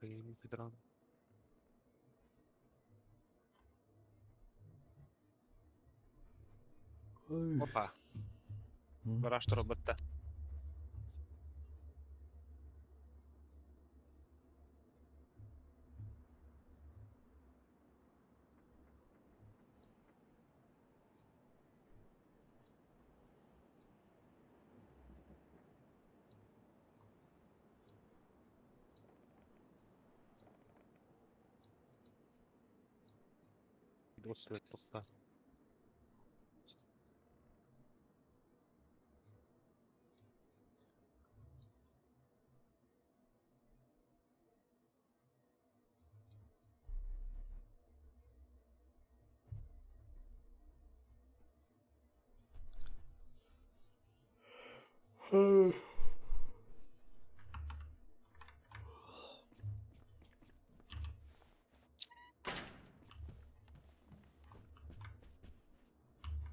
Мефедрон. Опа, гараж роботта. Просто.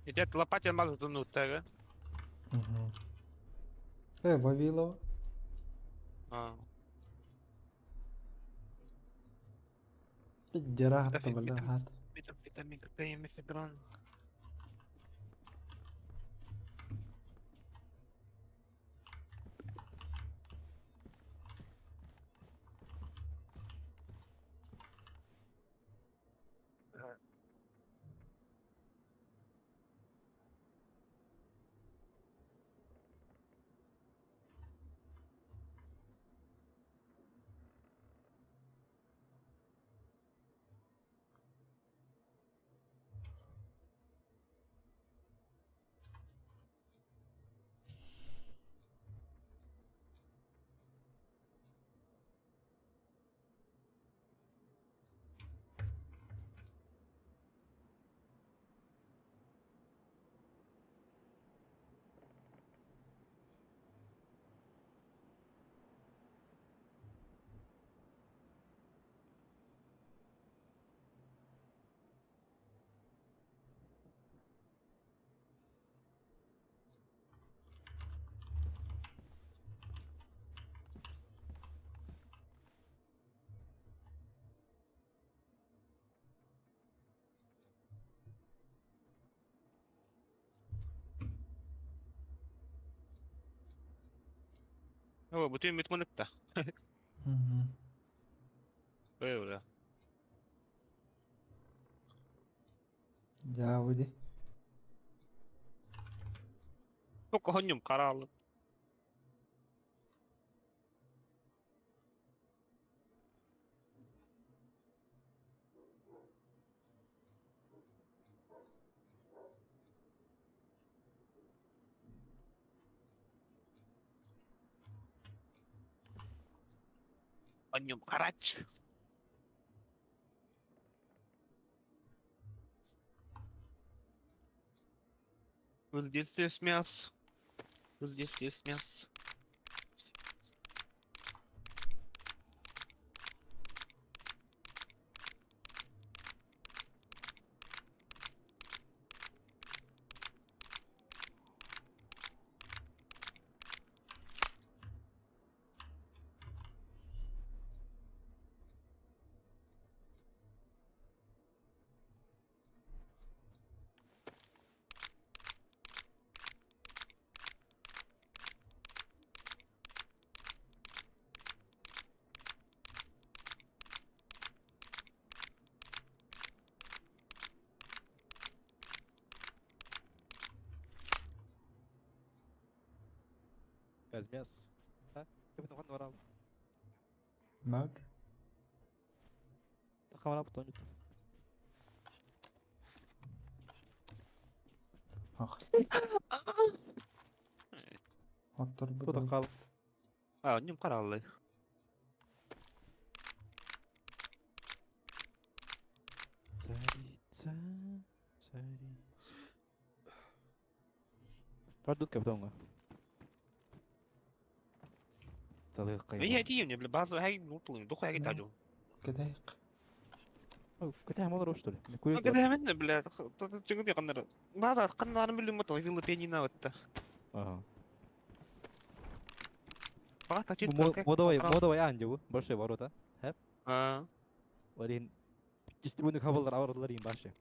Идет лопатин мал тунуттага. Угу. Вавилова. А. Пидерата, бля, гад. Витамин, кокаин, мефедрон. О, бутын мит мунукта. Бля. Дьаабы дии. Хонньум хараалы. Хонньум харач. Вот здесь есть мясо. Вот здесь есть мясо. Казмяс. А? Мак. Ах. Отторбут. А, ньум хараалы. Царица, царица. Тардут каптонга. هي تيجي бля, база هاي نوطلين دوخ هاي تاجو. Кэдэйк. Кытаа модор что ли? كده من бля, تقول قنر. база قنر من اللي مطوي في пианино вот. Ага. Модовый, модовый анжу, большой ворота. А. Олин дистрибуны хабалар аварлар им башы.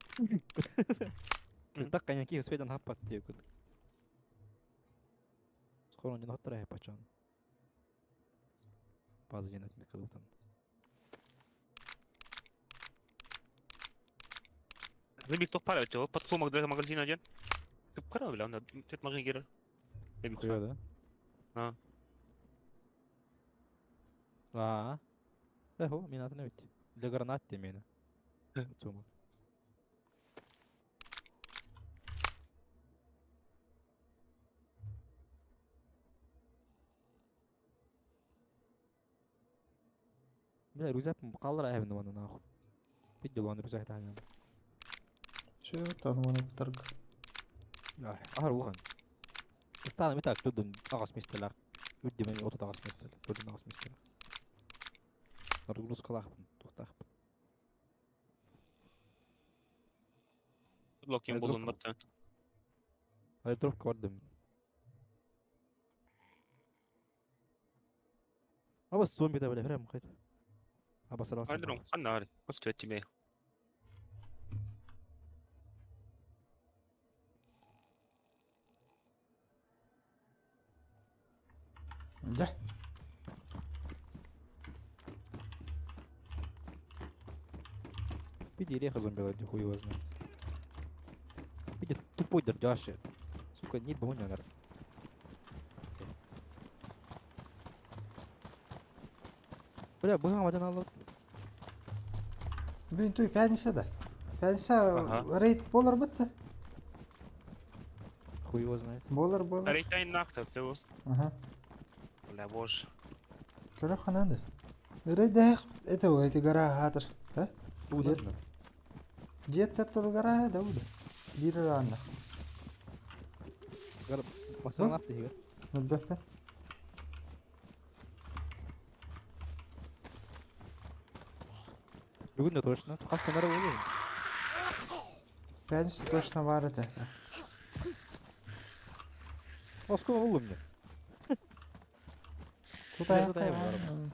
Так каняки успедан хаппат деп күл. Скоро не хоттара пачан. База женат кылытан. Забил тоқ пара, подсумок для магазина один. Ты кара, бля, он тут магазин гера. Хуя, да? А. А. Эхо, мин атын бит. Для гранат мени. Подсумок. Бля, рюкзак қалдыр әбін оны нахуй. Видел он рюкзак таня. Чё там оны кутарга? Ахар улхан. Стана митак людум ағас местелер. Үдді мен отут ағас местелер. Людум ағас местелер. Нагрузкалаахпын, тухтаахпын. Блокин болун баттан. Аэродропка бардым. Абас зомби да бля, прям хайт. Абас Аэродром қаннар, қос төттіме. Да. Иди реха зомби лади, хуй его знает. Иди тупой дердяши. Сука, нет бы наверное. Бля, быгам один алып. Бүгүн туй пятница да. Пятница Ага. рейд болар бітті. Хуй его знает. Болар болар. Рейтай нахта, ты. Ага. Бля, боже. Көрө хананды. Рейд дэх это эти гора хатыр. А? Удачно. Дет. Деттер тур гора да уда. Бир ранна. Басын апты егер. Мүлбәкпен. Бүгін де точно. Қас камера болды. Пятница точно бар это. Оскола болды мне. Тут Я аяққа. туда я барам.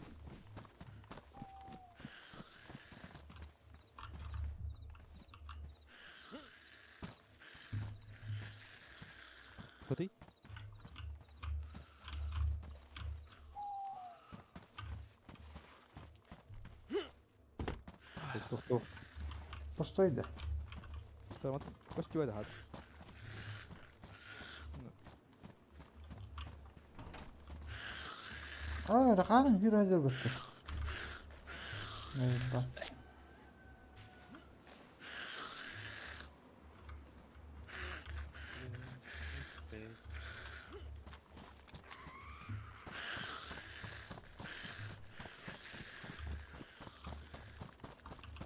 Куды? Туох туох. Пустой да. Көстүбэт аһат. Aa, раханым bir hazır bitti. Eyvah.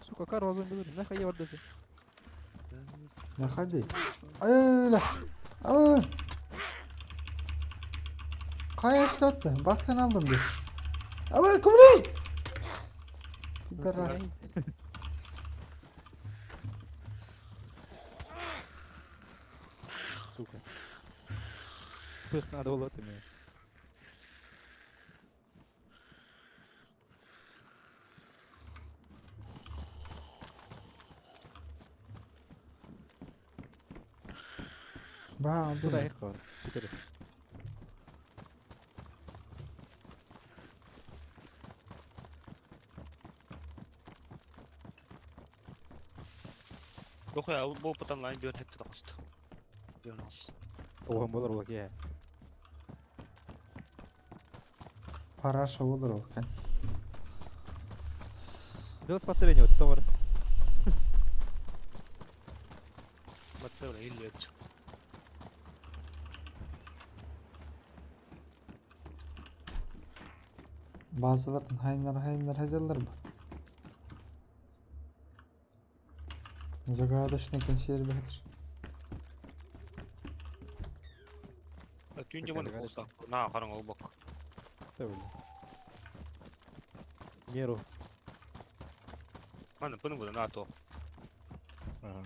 Сука, кар возом билер. Нахуй я вардасы. Заходи. Ай, Ай. Kaya attı. Baktan aldım bir. Ama kumri. Пидорас. Сука. Пых надо было ты мне. Баа, Куда их кар? Теперь. Дохуя, бу потом лайн бион хепте таҕыста. Бион аас. Оҕом болар ол киһи. Параша olur ол кэн. Дыл спаттырение вот товар. Батта бля, иллиэт. Bazıların хайнар хайнар хаjallar bu. Загадочный консерватор. Түүн дьомон куута. Наа хараҥ олбок. Неру. Маны пыны буда наа то. Ага.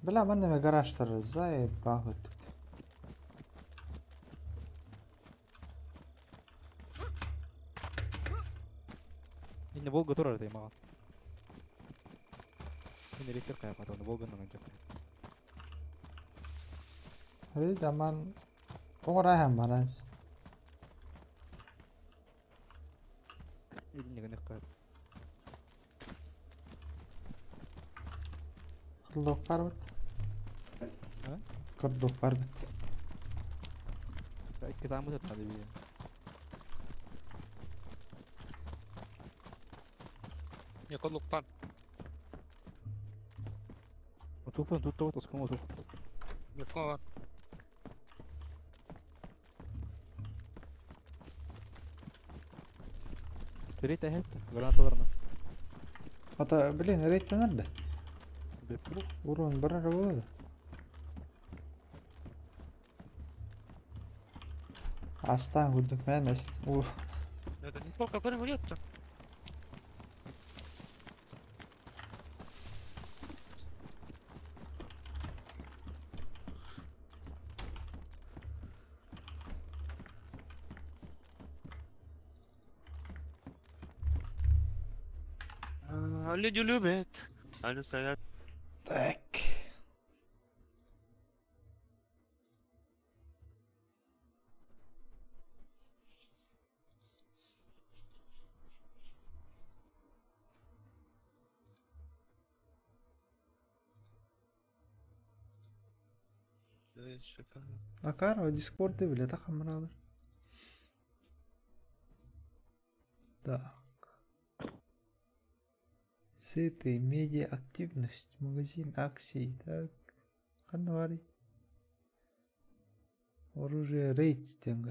Бля, манна гаражтар заебал тут. Инне Волга турар дейм маған. Мен электр каяк оны Волганы анчак. Эй, даман оңрайхан баранс. Идинне гынек каяк. Кырлок бар бит. А? Кырлок бар бит. Икки самы надо бии. Не коллукпан. Тухпан тут вот оскому тух. Не кова. Рейт ахет. Гранаталарына. Ата, блин, рейд nerede? Беп. Урон барар болады. Астан күрдік мен эс. Уф. Это не сколько көрүм өлөттө. Люди любят. Они стоят. Так. Акар, Дискорды билет хамралар. Так. Сеты, медиа, активность, магазин, акции. Так. Ханна бар? Оружие, рейд диэн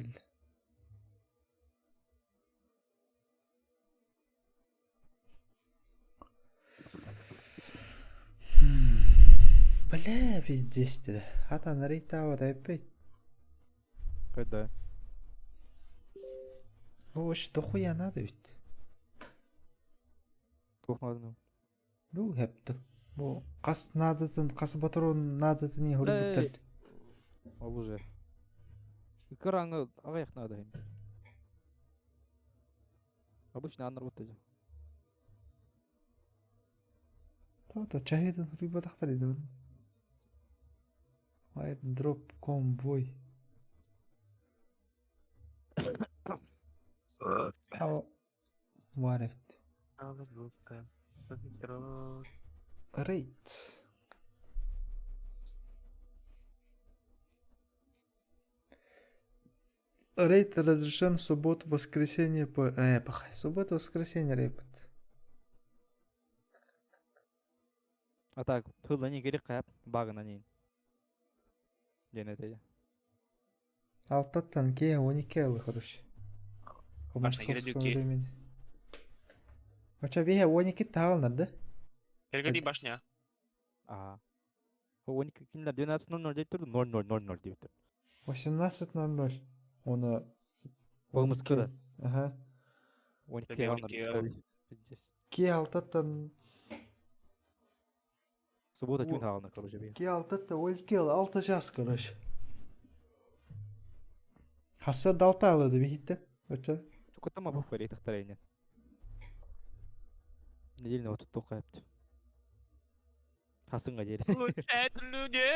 Бля, пиздец да. Хата нарыйтаабат эппит. Когда? О, что хуя надо ведь? Туох нааданы? Ну, хэптэ. Бу хас наадатын, хас батарон наадатын иһорбуттар. Ол уже. Кыраҥы аҕыйах наада иһин. Обычно аннар бутта дьэ. Тоҕо чаһыытын суруйбатахтар ини. Airdrop convoy. Var эбит. Рейд. Рейд разрешен в субботу, воскресенье по... пахай. Суббота, воскресенье рейд. А так, тыллани керек каяп багынан ин. Диэн этэй. Алтаттан киэһэ 12 ылы, короче. По Башня московскому Гердюки. времени. Оча биһэ 12 таалнар да? Кергеди башня. Аа. 12 кинилэр 12.00 деп турду, 00.00 деп турду. 18.00. Оны Болмускыда. Ага. 12 алынар. Пиздец. Ки алтаттан Суббота түн алынар, короче, бия. Ки алтатта 12 ыл 6 час, короче. Хаса далта алады бихитте. Оча. Чукаттама бу фарей тахтарайнен. Неделю вот тут тоқайыпты. Хасынға дері. Люди.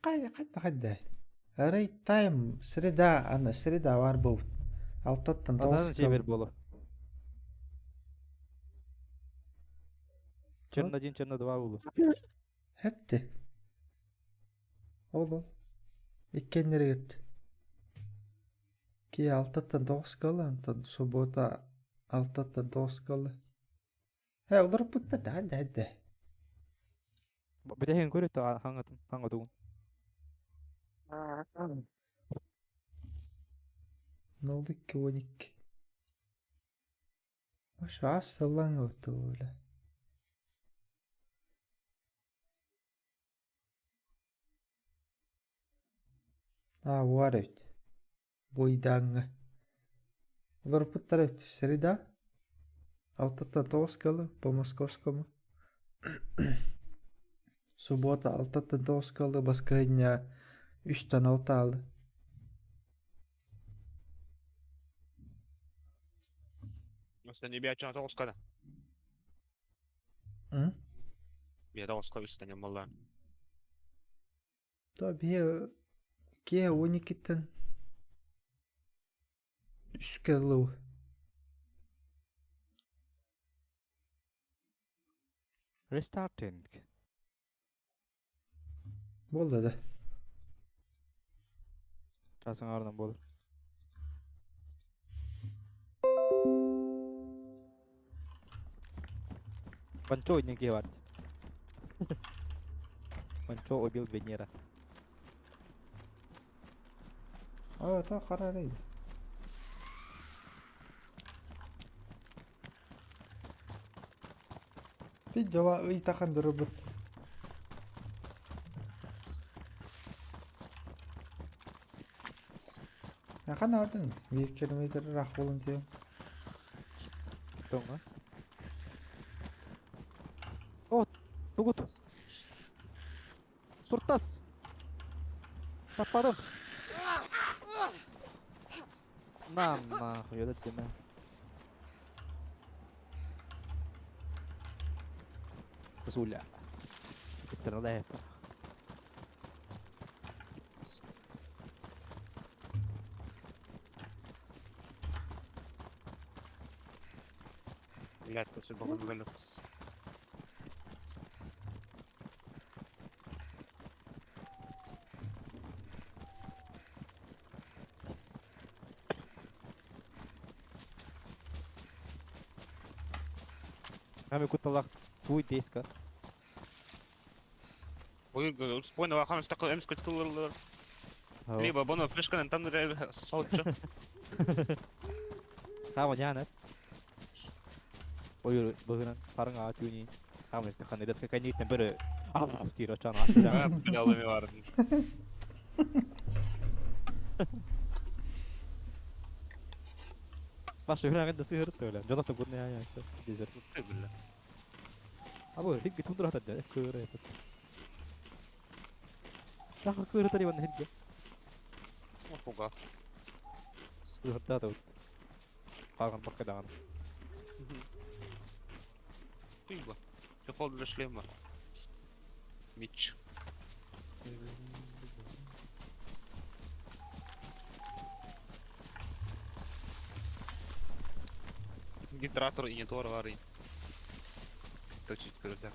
Қай қайда қайда. Рейд тайм среда, ана среда бар бұл. Алтаттан Азан жебер болу. Черно один, черно два болу. Хепти. Ол ол. Иккеннери кепти. Ки алтаттан тоғыз калы, антан суббота алтаттан тоғыз калы. Хэ, олар бұттар да, да, да. Бітеген көрөттө хаңатын, хаңа тугун. 02 12. Ош ас саллаң өтті өлі. А, var эбит. Бойдаңы. Олар бұттар эбит. Среда. Алтаттан тоғыз калы по московскому. Суббота алтаттан тоғыз калы, баскыня үштен алты алды. Sen bir açan тоғыз М? Bir тоғыз үстінен болла. Та бие ке 12-тен үске лыу. Restarting. Болды да. Часың арынан болur. Панчо неге бар. Панчо убил Венера. А, та қарар еді. Видела ый тахандыры бит. Яқан алдың? 1 километр рақ болын дейм. Тоңа. О, тугут. Туртас. Таппадым. На нахуй, это деме. Суля. Интернет. Блядь, тут бағын бөлі. Хами куталах туй деска. Ой, спойна вахан стақыл эмс көтілер. Либо боно флешканан там солчу. Хаама дьаанар. Ойур быһынан хараҥа түүни хаама истэххэ дэска кэнниттэн бөрө диир оччоон Билалыми бардын. Баш үһүрээҕин да сыһырытты өлө. Дьоно тугун яа дизер. Бilla. Абы хигги тундра хатар кыыра yapıp. Daha кыыра тарибан хигги. Хуга. Сыһырда да Хаҕан бакка даҕаны. Пиво. Чехол для шлема. Меч. Генератор и не тор Точить рюкзак.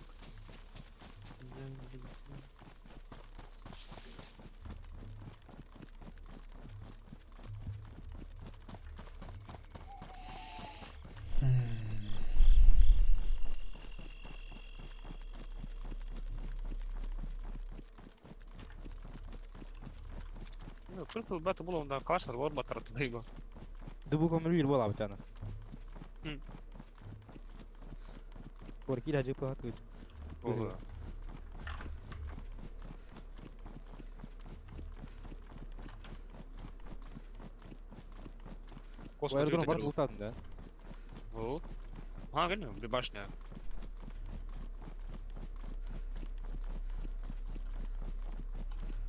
Ну, только бата было на кашар, вот батар тайго. Дубуком рил буолаабытана. Порки хажы пахат. Аэродром бар бултадын да. Вот. А, видно, башня.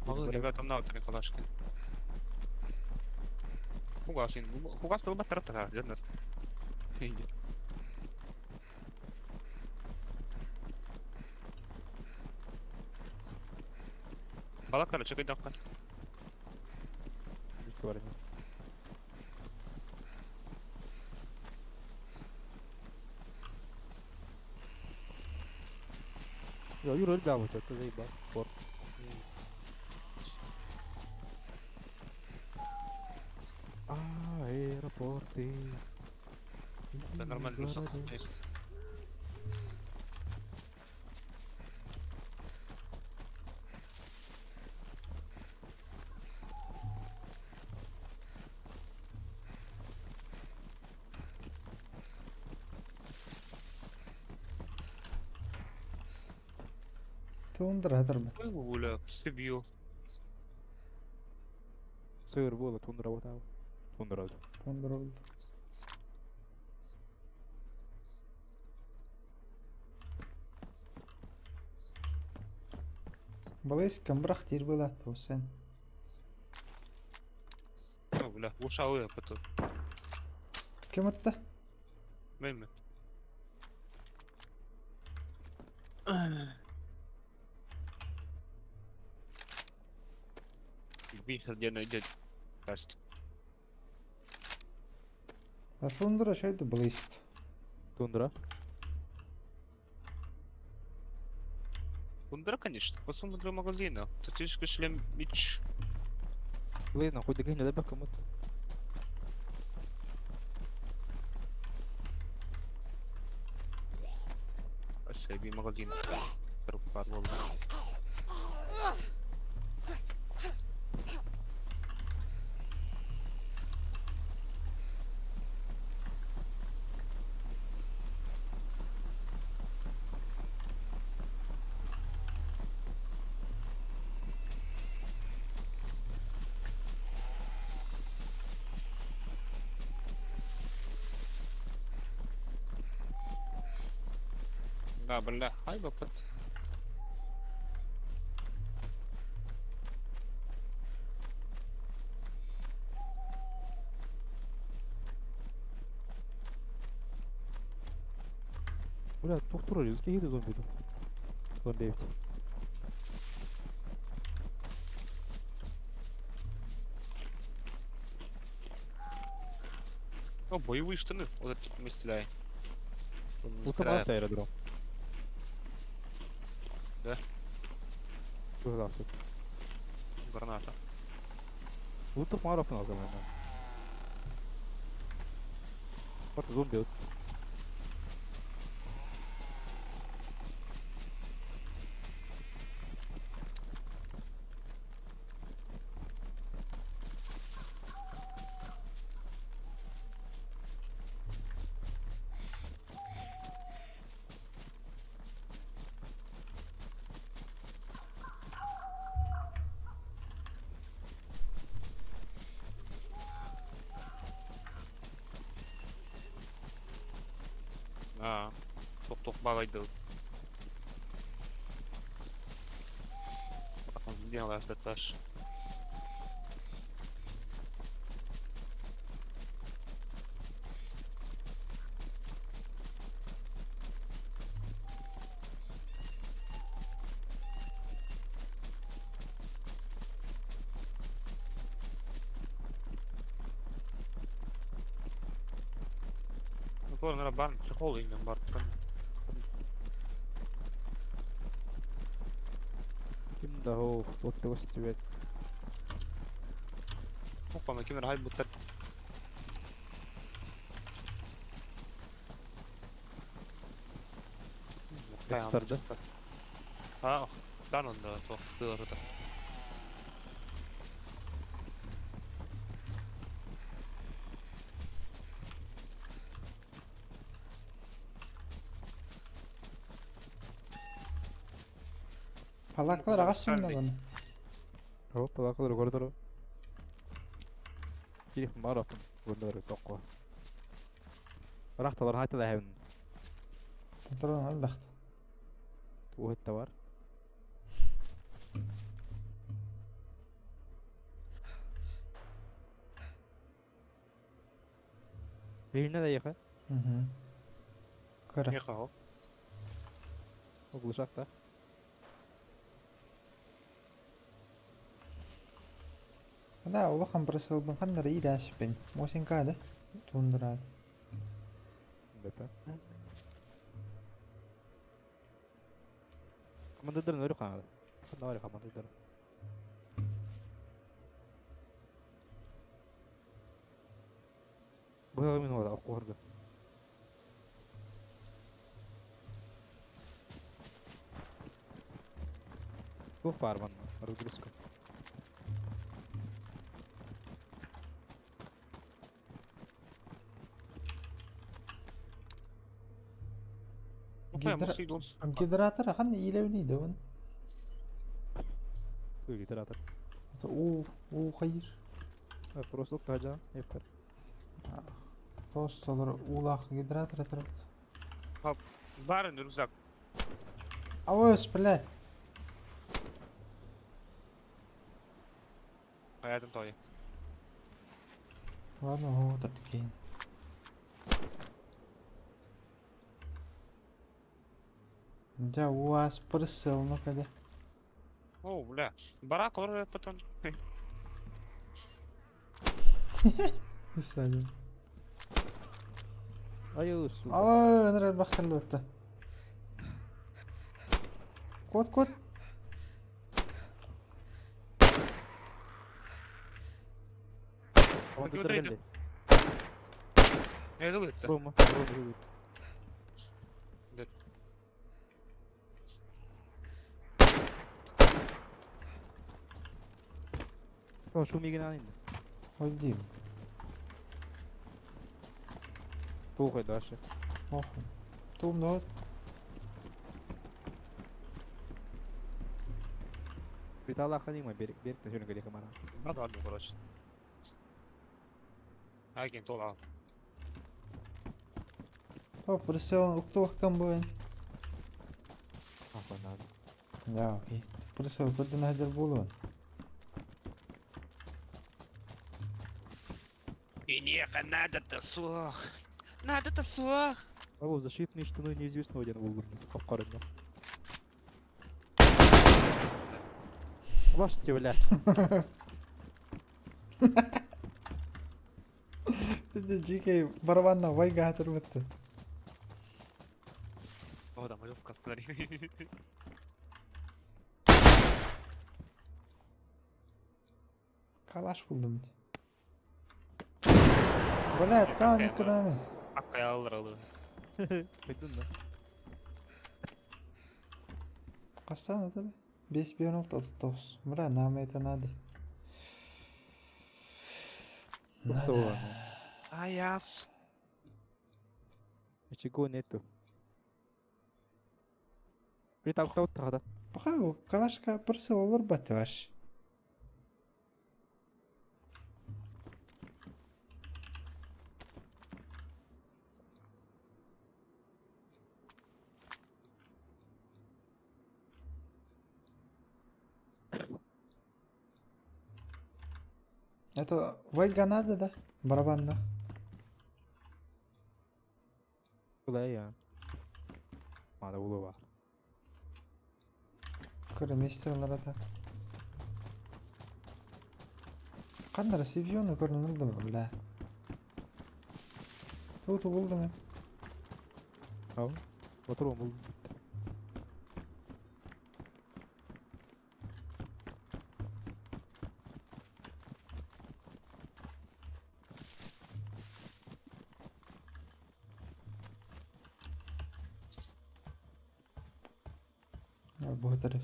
Малы ребята на Николашкин. Хугасин. Хугас батар тара, дэнер. Балакара чекай дакка. Бар. Я юр өлбә это заебал. Пор. Аэропорты. Да нормально есть. Тундра хатарбат. Гуля, Сибью. Сыр было, тундра вот там. Тундра. Тундра. Близко мрах тир было тусэн. Ну, бля, ушалы потом. Кем это? Меймет. Видишь, где идет. Кажется. А тундра что это близко? Тундра. Тундра, конечно. Посмотрим для магазина. Статический шлем меч. Блин, хоть дагин да кому-то. Себе магазин. Пару Да, бля, хай бапат. Бля, тух турар, киһи зомби. Зомби ведь. О, боевые штаны. Вот это мы стреляем. Лутамар аэродром. Да? Тут. Граната. Лутамар много мен. Вот зомби. Туох баҕайдыл. Таш. Туорнара бан чехол иҥнэн бартан. Ким да ол туох да көстүбэт. Опа, ким эрэ хайбыттар. Экстарда. А, дан онда туох тыарыта. Палакалар аҕас сынна баны. О, палакалар көрдөрө. Кирих марапын көрдөрө тоққо. Рахталар хайтала хэвен. Патрон албахт. Туохетта бар. Биринне да яха. Угу. Кыра. Нехао. Оглушак да. Да, улахан бырысылбын ханнара иилээсиппин. Мосинка да. Тундураад. Бепе. Командирдарын өрү хаҥады. Ханна бар командирдарын. Бу мин ола окуорду. Туох баар манна? Разгрузка. Гидра... Гидратор хан иилэвни да Ой, гидратор. Уу, уу хайыр. Просто тажа, ефтер. Тостолор уулаах гидратор атыр. Барын рюкзак. Ауыс, блядь. Хаятым той. Ладно, вот такие. Да, у вас прысыл, ну когда. О, бля. Барак олар потом. Сами. Ай, сука. Ой, нрал бахалута. Кот, кот. Командирдар келди. Не дылытта. Рома, Рома, Рома. О, шумиген анын. Ой, Туох дальше. Ох. Тум, да. Витала ханима берег берег на жөнүгө камара. Надо ладно, короче. Айген тол О, прысыл, уктуахтан буэн. Ахва надо. Да, окей. Прысыл, көрдөн хадыр болуун. Инеха, надо-то суох. Надо-то суох. Алло, защитные штаны неизвестного один был капкарында. Лошадь, бля. Жеке барабанна вайга хатыр бітті. О, да, малевка смотри. Калаш булдум. Бля, там никуда не. Аккаялар алды. Спайдын да. Касан это 5 1 6 9. Бля, нам это надо. Надо. Аяс. Ничего нету. Приталктау тағда. Баха, калашка прысыл олар батываш. Это Вайга надо, да? Барабанна. Куда Мана улу бар. Көрө мистерлар это. Қандара севьоны көрүнүлдүм, бля. Тут булдың. Ау. Отыруым бұл. Благодарю.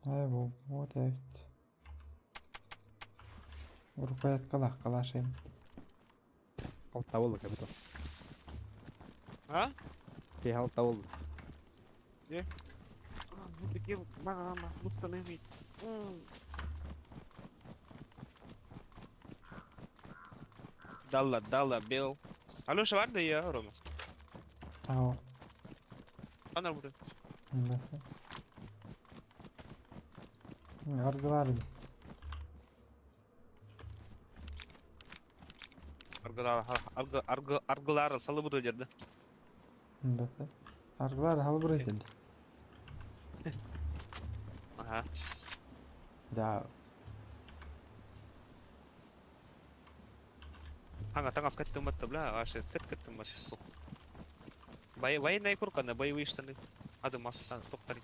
Ай, вот эбит. Рукояткалаах калашайым. Алта болду капитан. А? Ти алта болду. Dalla, dalla, Bill. Алеша бар да я, Рома. Ау. Ана буде. Да. Аргылар. Аргылар, аргы, аргы, аргылар салып буду дерді. Да. Аргылар халбыр edildi. Ага. Да. Аңа таңас каттым батты, бля, аше цеп каттым батты. Бай, военная курка на боевые штаны. Адым астан, тоқтар.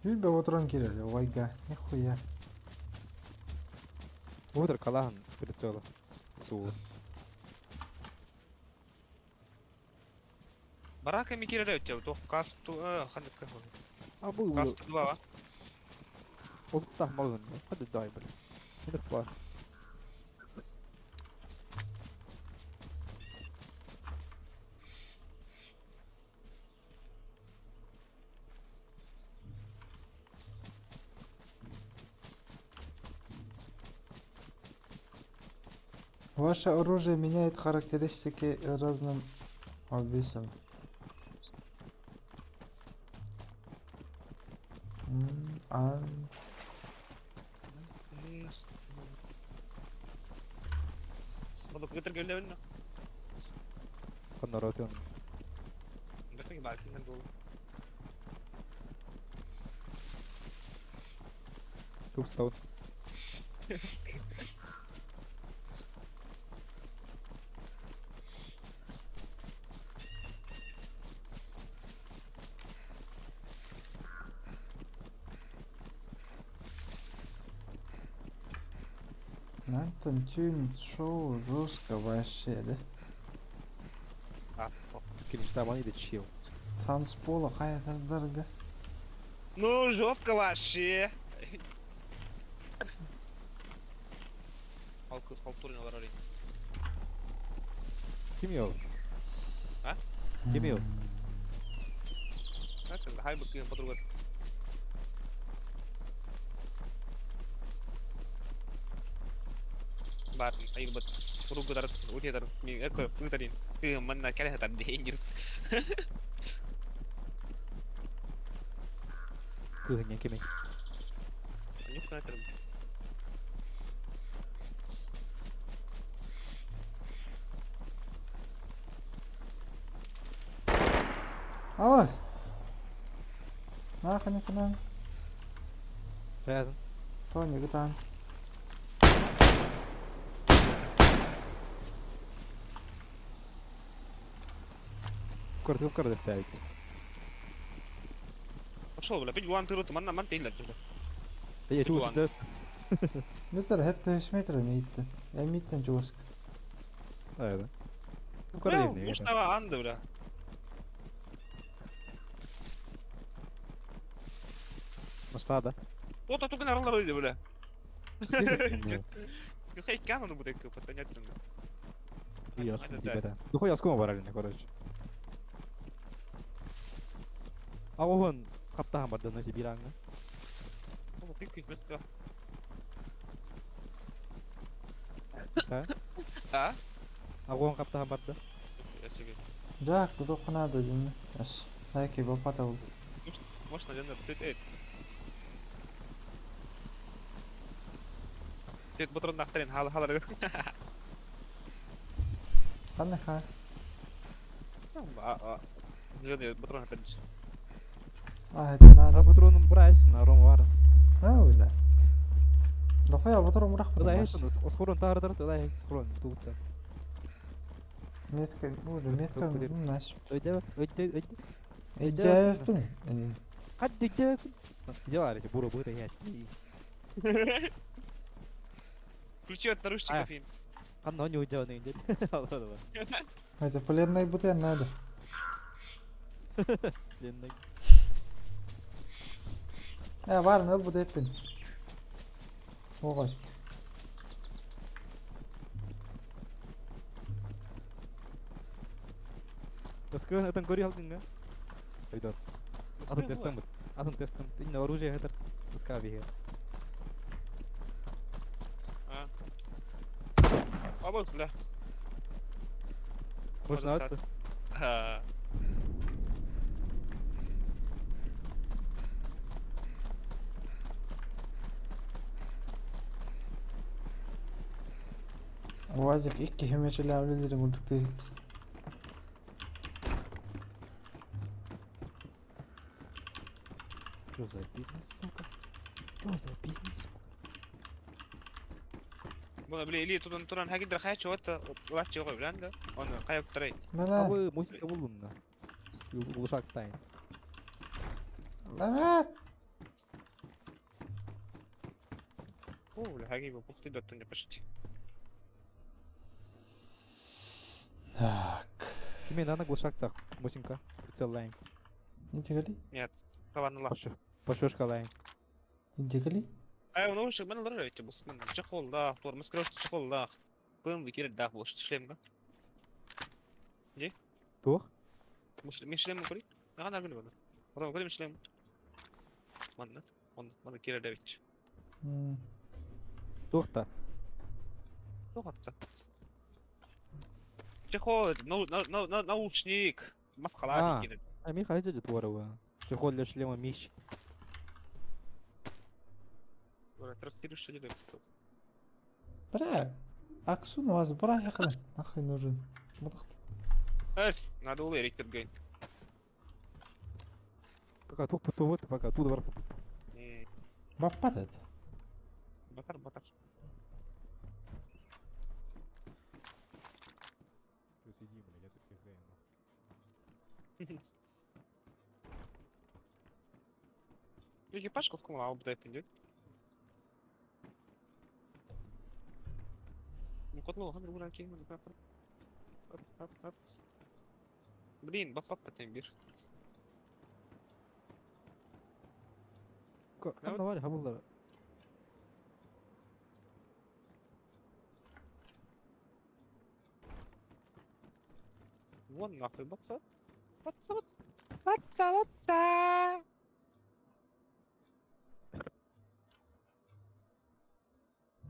Юльбе отыран келеді, вайга. Нихуя. Отыр калахан прицела. Суу. Барака ми киреле өттө, тоқ касту, ханып А бұл касту два. Оттах малын. Hadi дай бля. Хидр бар. Ваше оружие меняет характеристики разным обвесом. А Буду көтергелебин. Коннор отын. Бәхи бәлки мен бол. Тупстаун. Антон Тюн шоу жестко вообще, да? А, Киришта мани да чил. Танцпола қайтардарга. Ну, жестко вообще. Халкы скульптурный алар. Ким йол? А? Ким йол? Хай бы кем подруга. Бар, айбат. Ругудар, утедар, ми эко пытарин. Ты манна кале та денир. Кыгыня кеме. Нюхка на Авас. Нахуй кынан. Рядом. Тони гытан. Көрдүк көрдү ставить. Пошел, бля, пить гуан тырыты, манна ман тейлер. Я чувствую, да. Метр хетте 3 метр мейтти. Эмиттен жуоск. Да. Көрдүк. Муштава анды, бля. Нашла, да? Вот а туган аралар өйдө, бля. Хай кананы будет потонять. Я скум тебе. Духо я скум баралина, короче. А он каптахан бар да бираңы. А? А? Агон хаптаһан барда. Жак, тут надо дин. Аш. Найки бапата был. Может, наверное, ты Тет бутрон нахтарин хал хал. Ханна ха. Зеленый патрон хатарин. А, это надо. На патронун брать, на ром вар. А, уля. Дохуя патрон мурах Туда есть, схорон тар туда есть, схорон тут. Метка, уля, метка, наш. Өйдө, өйдө, өйдө. Өйдө. Хат өйдө. Дела, буро буро я. Ключи от наручников им. Ханна не уйдет, не уйдет. Это пленный бутыль надо. Пленный. Э, бар, надо будет пин. Ой. Баскы это гори халдинга. Өйдө. Атын тестем. Атын тестем. Инна оружие хатар. Баска бихе. А. А вот да. Можно это? А. Уазик икки хемечеле мурдук дейт. Что за бизнес, сука? Что за бизнес, сука? Буна били или тудун туран хагидр хайчы вот лачы гой билан да. Он кайып тарай. Бала. А вы музыка булунна. Улушак тайн. Бала. О, бля, хаги бу пусты даттын почти. Так. Киме нана глушак так, мусинка. Прицел лайн. Не тигали? Нет. Каванла. Пошушка лайн. Не тигали? Ай, он уж мен лар эти бус мен чехол да, тур маскировка чехол да. Бым бикер да, бус шлемга. Не? Тух? Муш мен шлем кори? Нага нар билбedi. Орон кори шлем. Манна. Он мана кире девич. Тух-то. Тух атса. Чехол, наушник. Маскалар кире. А Миха идет ворова. Чехол для шлема Миш. Бля, Аксун у вас бра яқын. Нахуй нужен. Надо было эректер гейн. Пока тух вот, пока тут вар. Баппат Батар, батар. Сиди, блядь, я тут играю. Екипаж ковком блядь, идет. Блин, бафап потом бир. Ханна var хабуллар. Вон нахуй баца. Баца, баца. Баца, баца.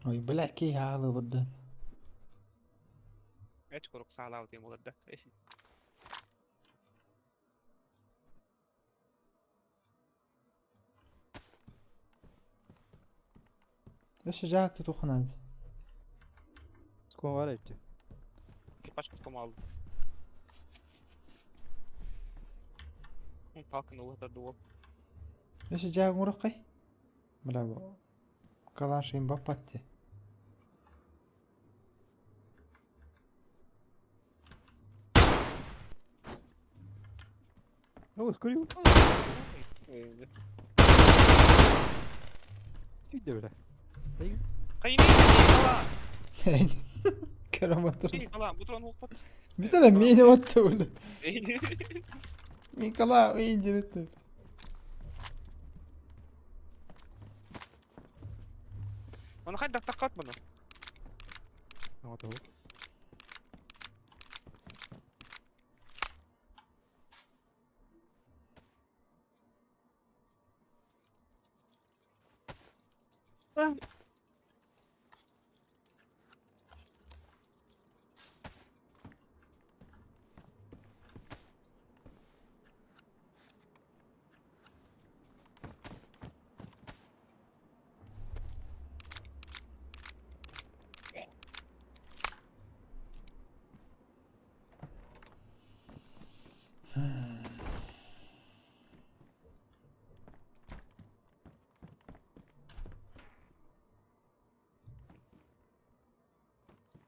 Ой, бля, кей халы бурда. اشكرك ساعة مولد Өссө жаак тутухунан. Скон var эти. Экипаж алды. Палканы улата дуо. Өссө жаак мураккай. Бля, бу. Калашин баппатти. О, скурил. Түйдө бля. Кайын Караматыр. Кала, бутрон укпат. Бүтәре мени отты бля. Никола индирет. Оны хайда тақат бұны. Вот вот.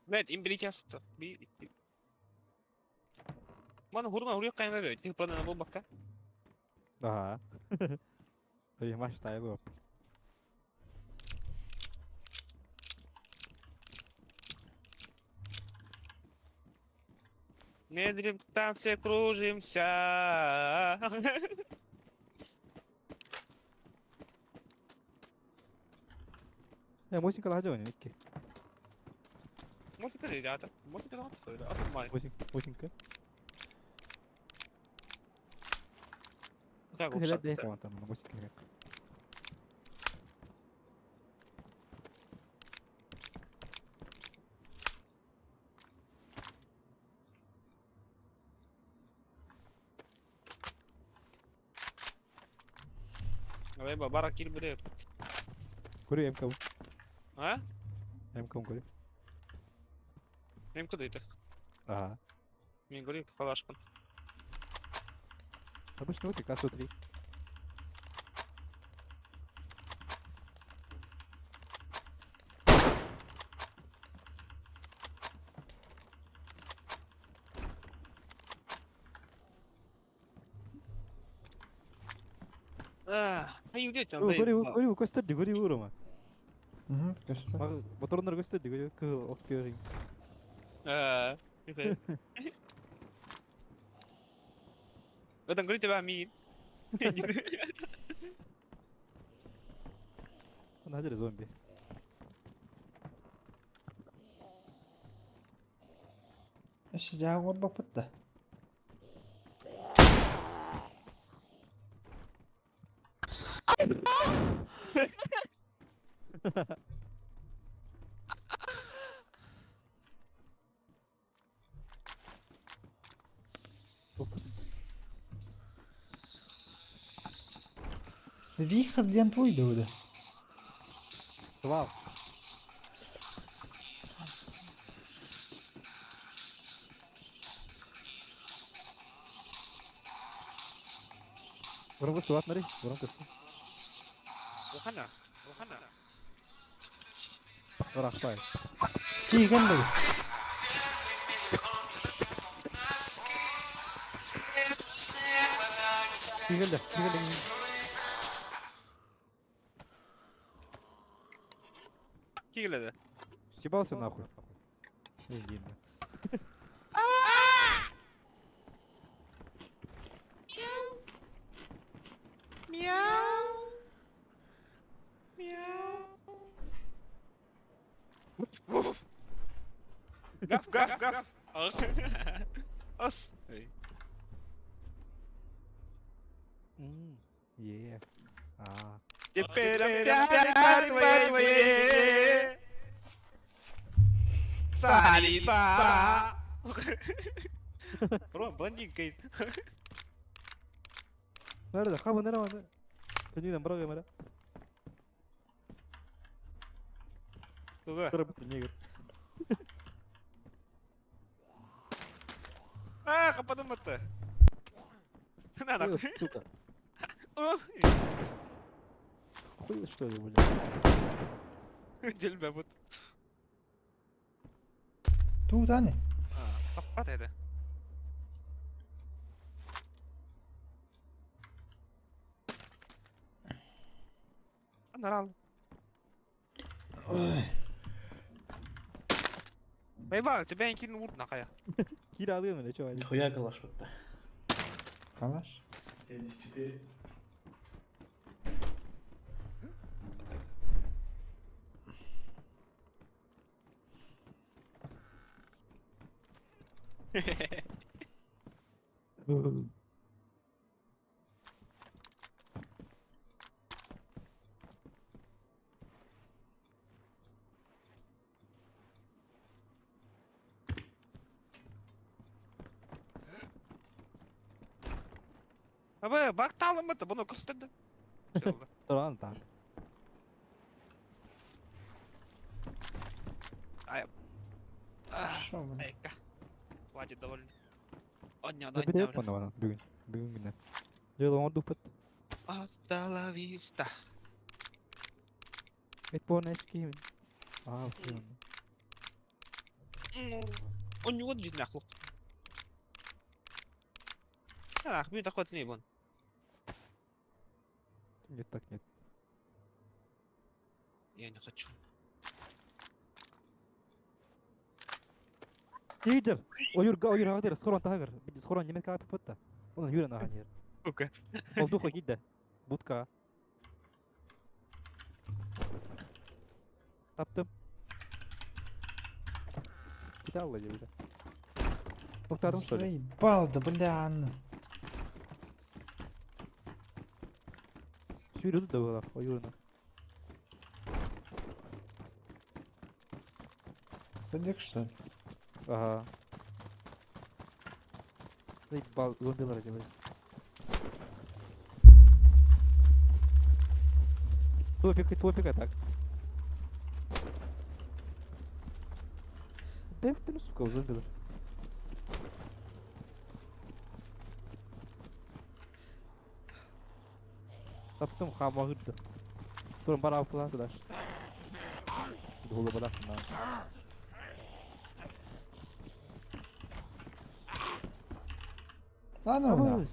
Блять, имбиричаста. Маны хурма хуруйа кайма бе. Тих плана болбакка. Ага. Понимаешь, тайлы. Медлим там все кружимся. Э, мусинка лажа икки. Музыка ребята. Музыка там Мусинка, мусинка. Так, Скажи, ушат, дай да. там, мусинка. Давай бабара кил буде. Көрү МК. А? МК көрү. Мен куда это? Ага. Мен говорю, калашпын. Обычно вот и 3. А, где там? Көрү, көрү, көстөр ди, көрү урума. Угу, көстө. Моторнар көстөр ди, көрү, кыл, ок көрүң. А, Этом говорит тебя мин. Назер зомби. Өссө дьаһан уорбаппыт да. Вихрь диэн туй да. Свал. Бурун көстү батмары, бурун көстү. Охана, охана. Ырахпай. Тиген да. Тигелде, тигелде. Кигеледи. Съебался нахуй. Не видно. Мяу. Мяу. Гаф, гаф, гаф. Ас. Ас. Е. А. Теперь опять твои. Салица. Бро, блондинка. Nerede? Кабы нere var? Төнүйден бара кемера. Туга. Кыры бит негр. А, кападым бытты. На, нахуй. Сука. О, Хуй что ли, блядь. Дельбе бут. Туу тани. Капат это. Анарал. Бейба, тебя не кинул нахая. Кира алыгын эле чо. Нихуя калаш бытта. Калаш. 74. Абы, бак талым бытты, бұны көстірді. Туран там. Шо, блин. Айка. Хватит довольно. Одня, Бит одня. панавана бүгүн. Бүгүн гүнэ. Жол оңордук бит. Hasta la vista. Эт бо нэш кийим. А, окей. Онньуга дьиҥнээх лук. Ах, мен такой не вон. Нет, так нет. Я не хочу. Игер! Ойур ойур хагыр, схорон тахагыр. Схорон немет каа пипотта. Онон юрен ахан ер. Сука. Ол духа кидде. Будка. Таптым. Кита алла дебиле. Токтадым что ли? Заебал, да бля, Анна. Сүүрүдү да была, ойуруна. Побег, что ли? Ага. Заебал, зомбилар делай. Топик, топик, а так. Да ты, ну, сука, зомбилар. Таптым хамагырды. Турun бара алпылады Долу бадасына. Да ну нахуй.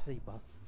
Заебал.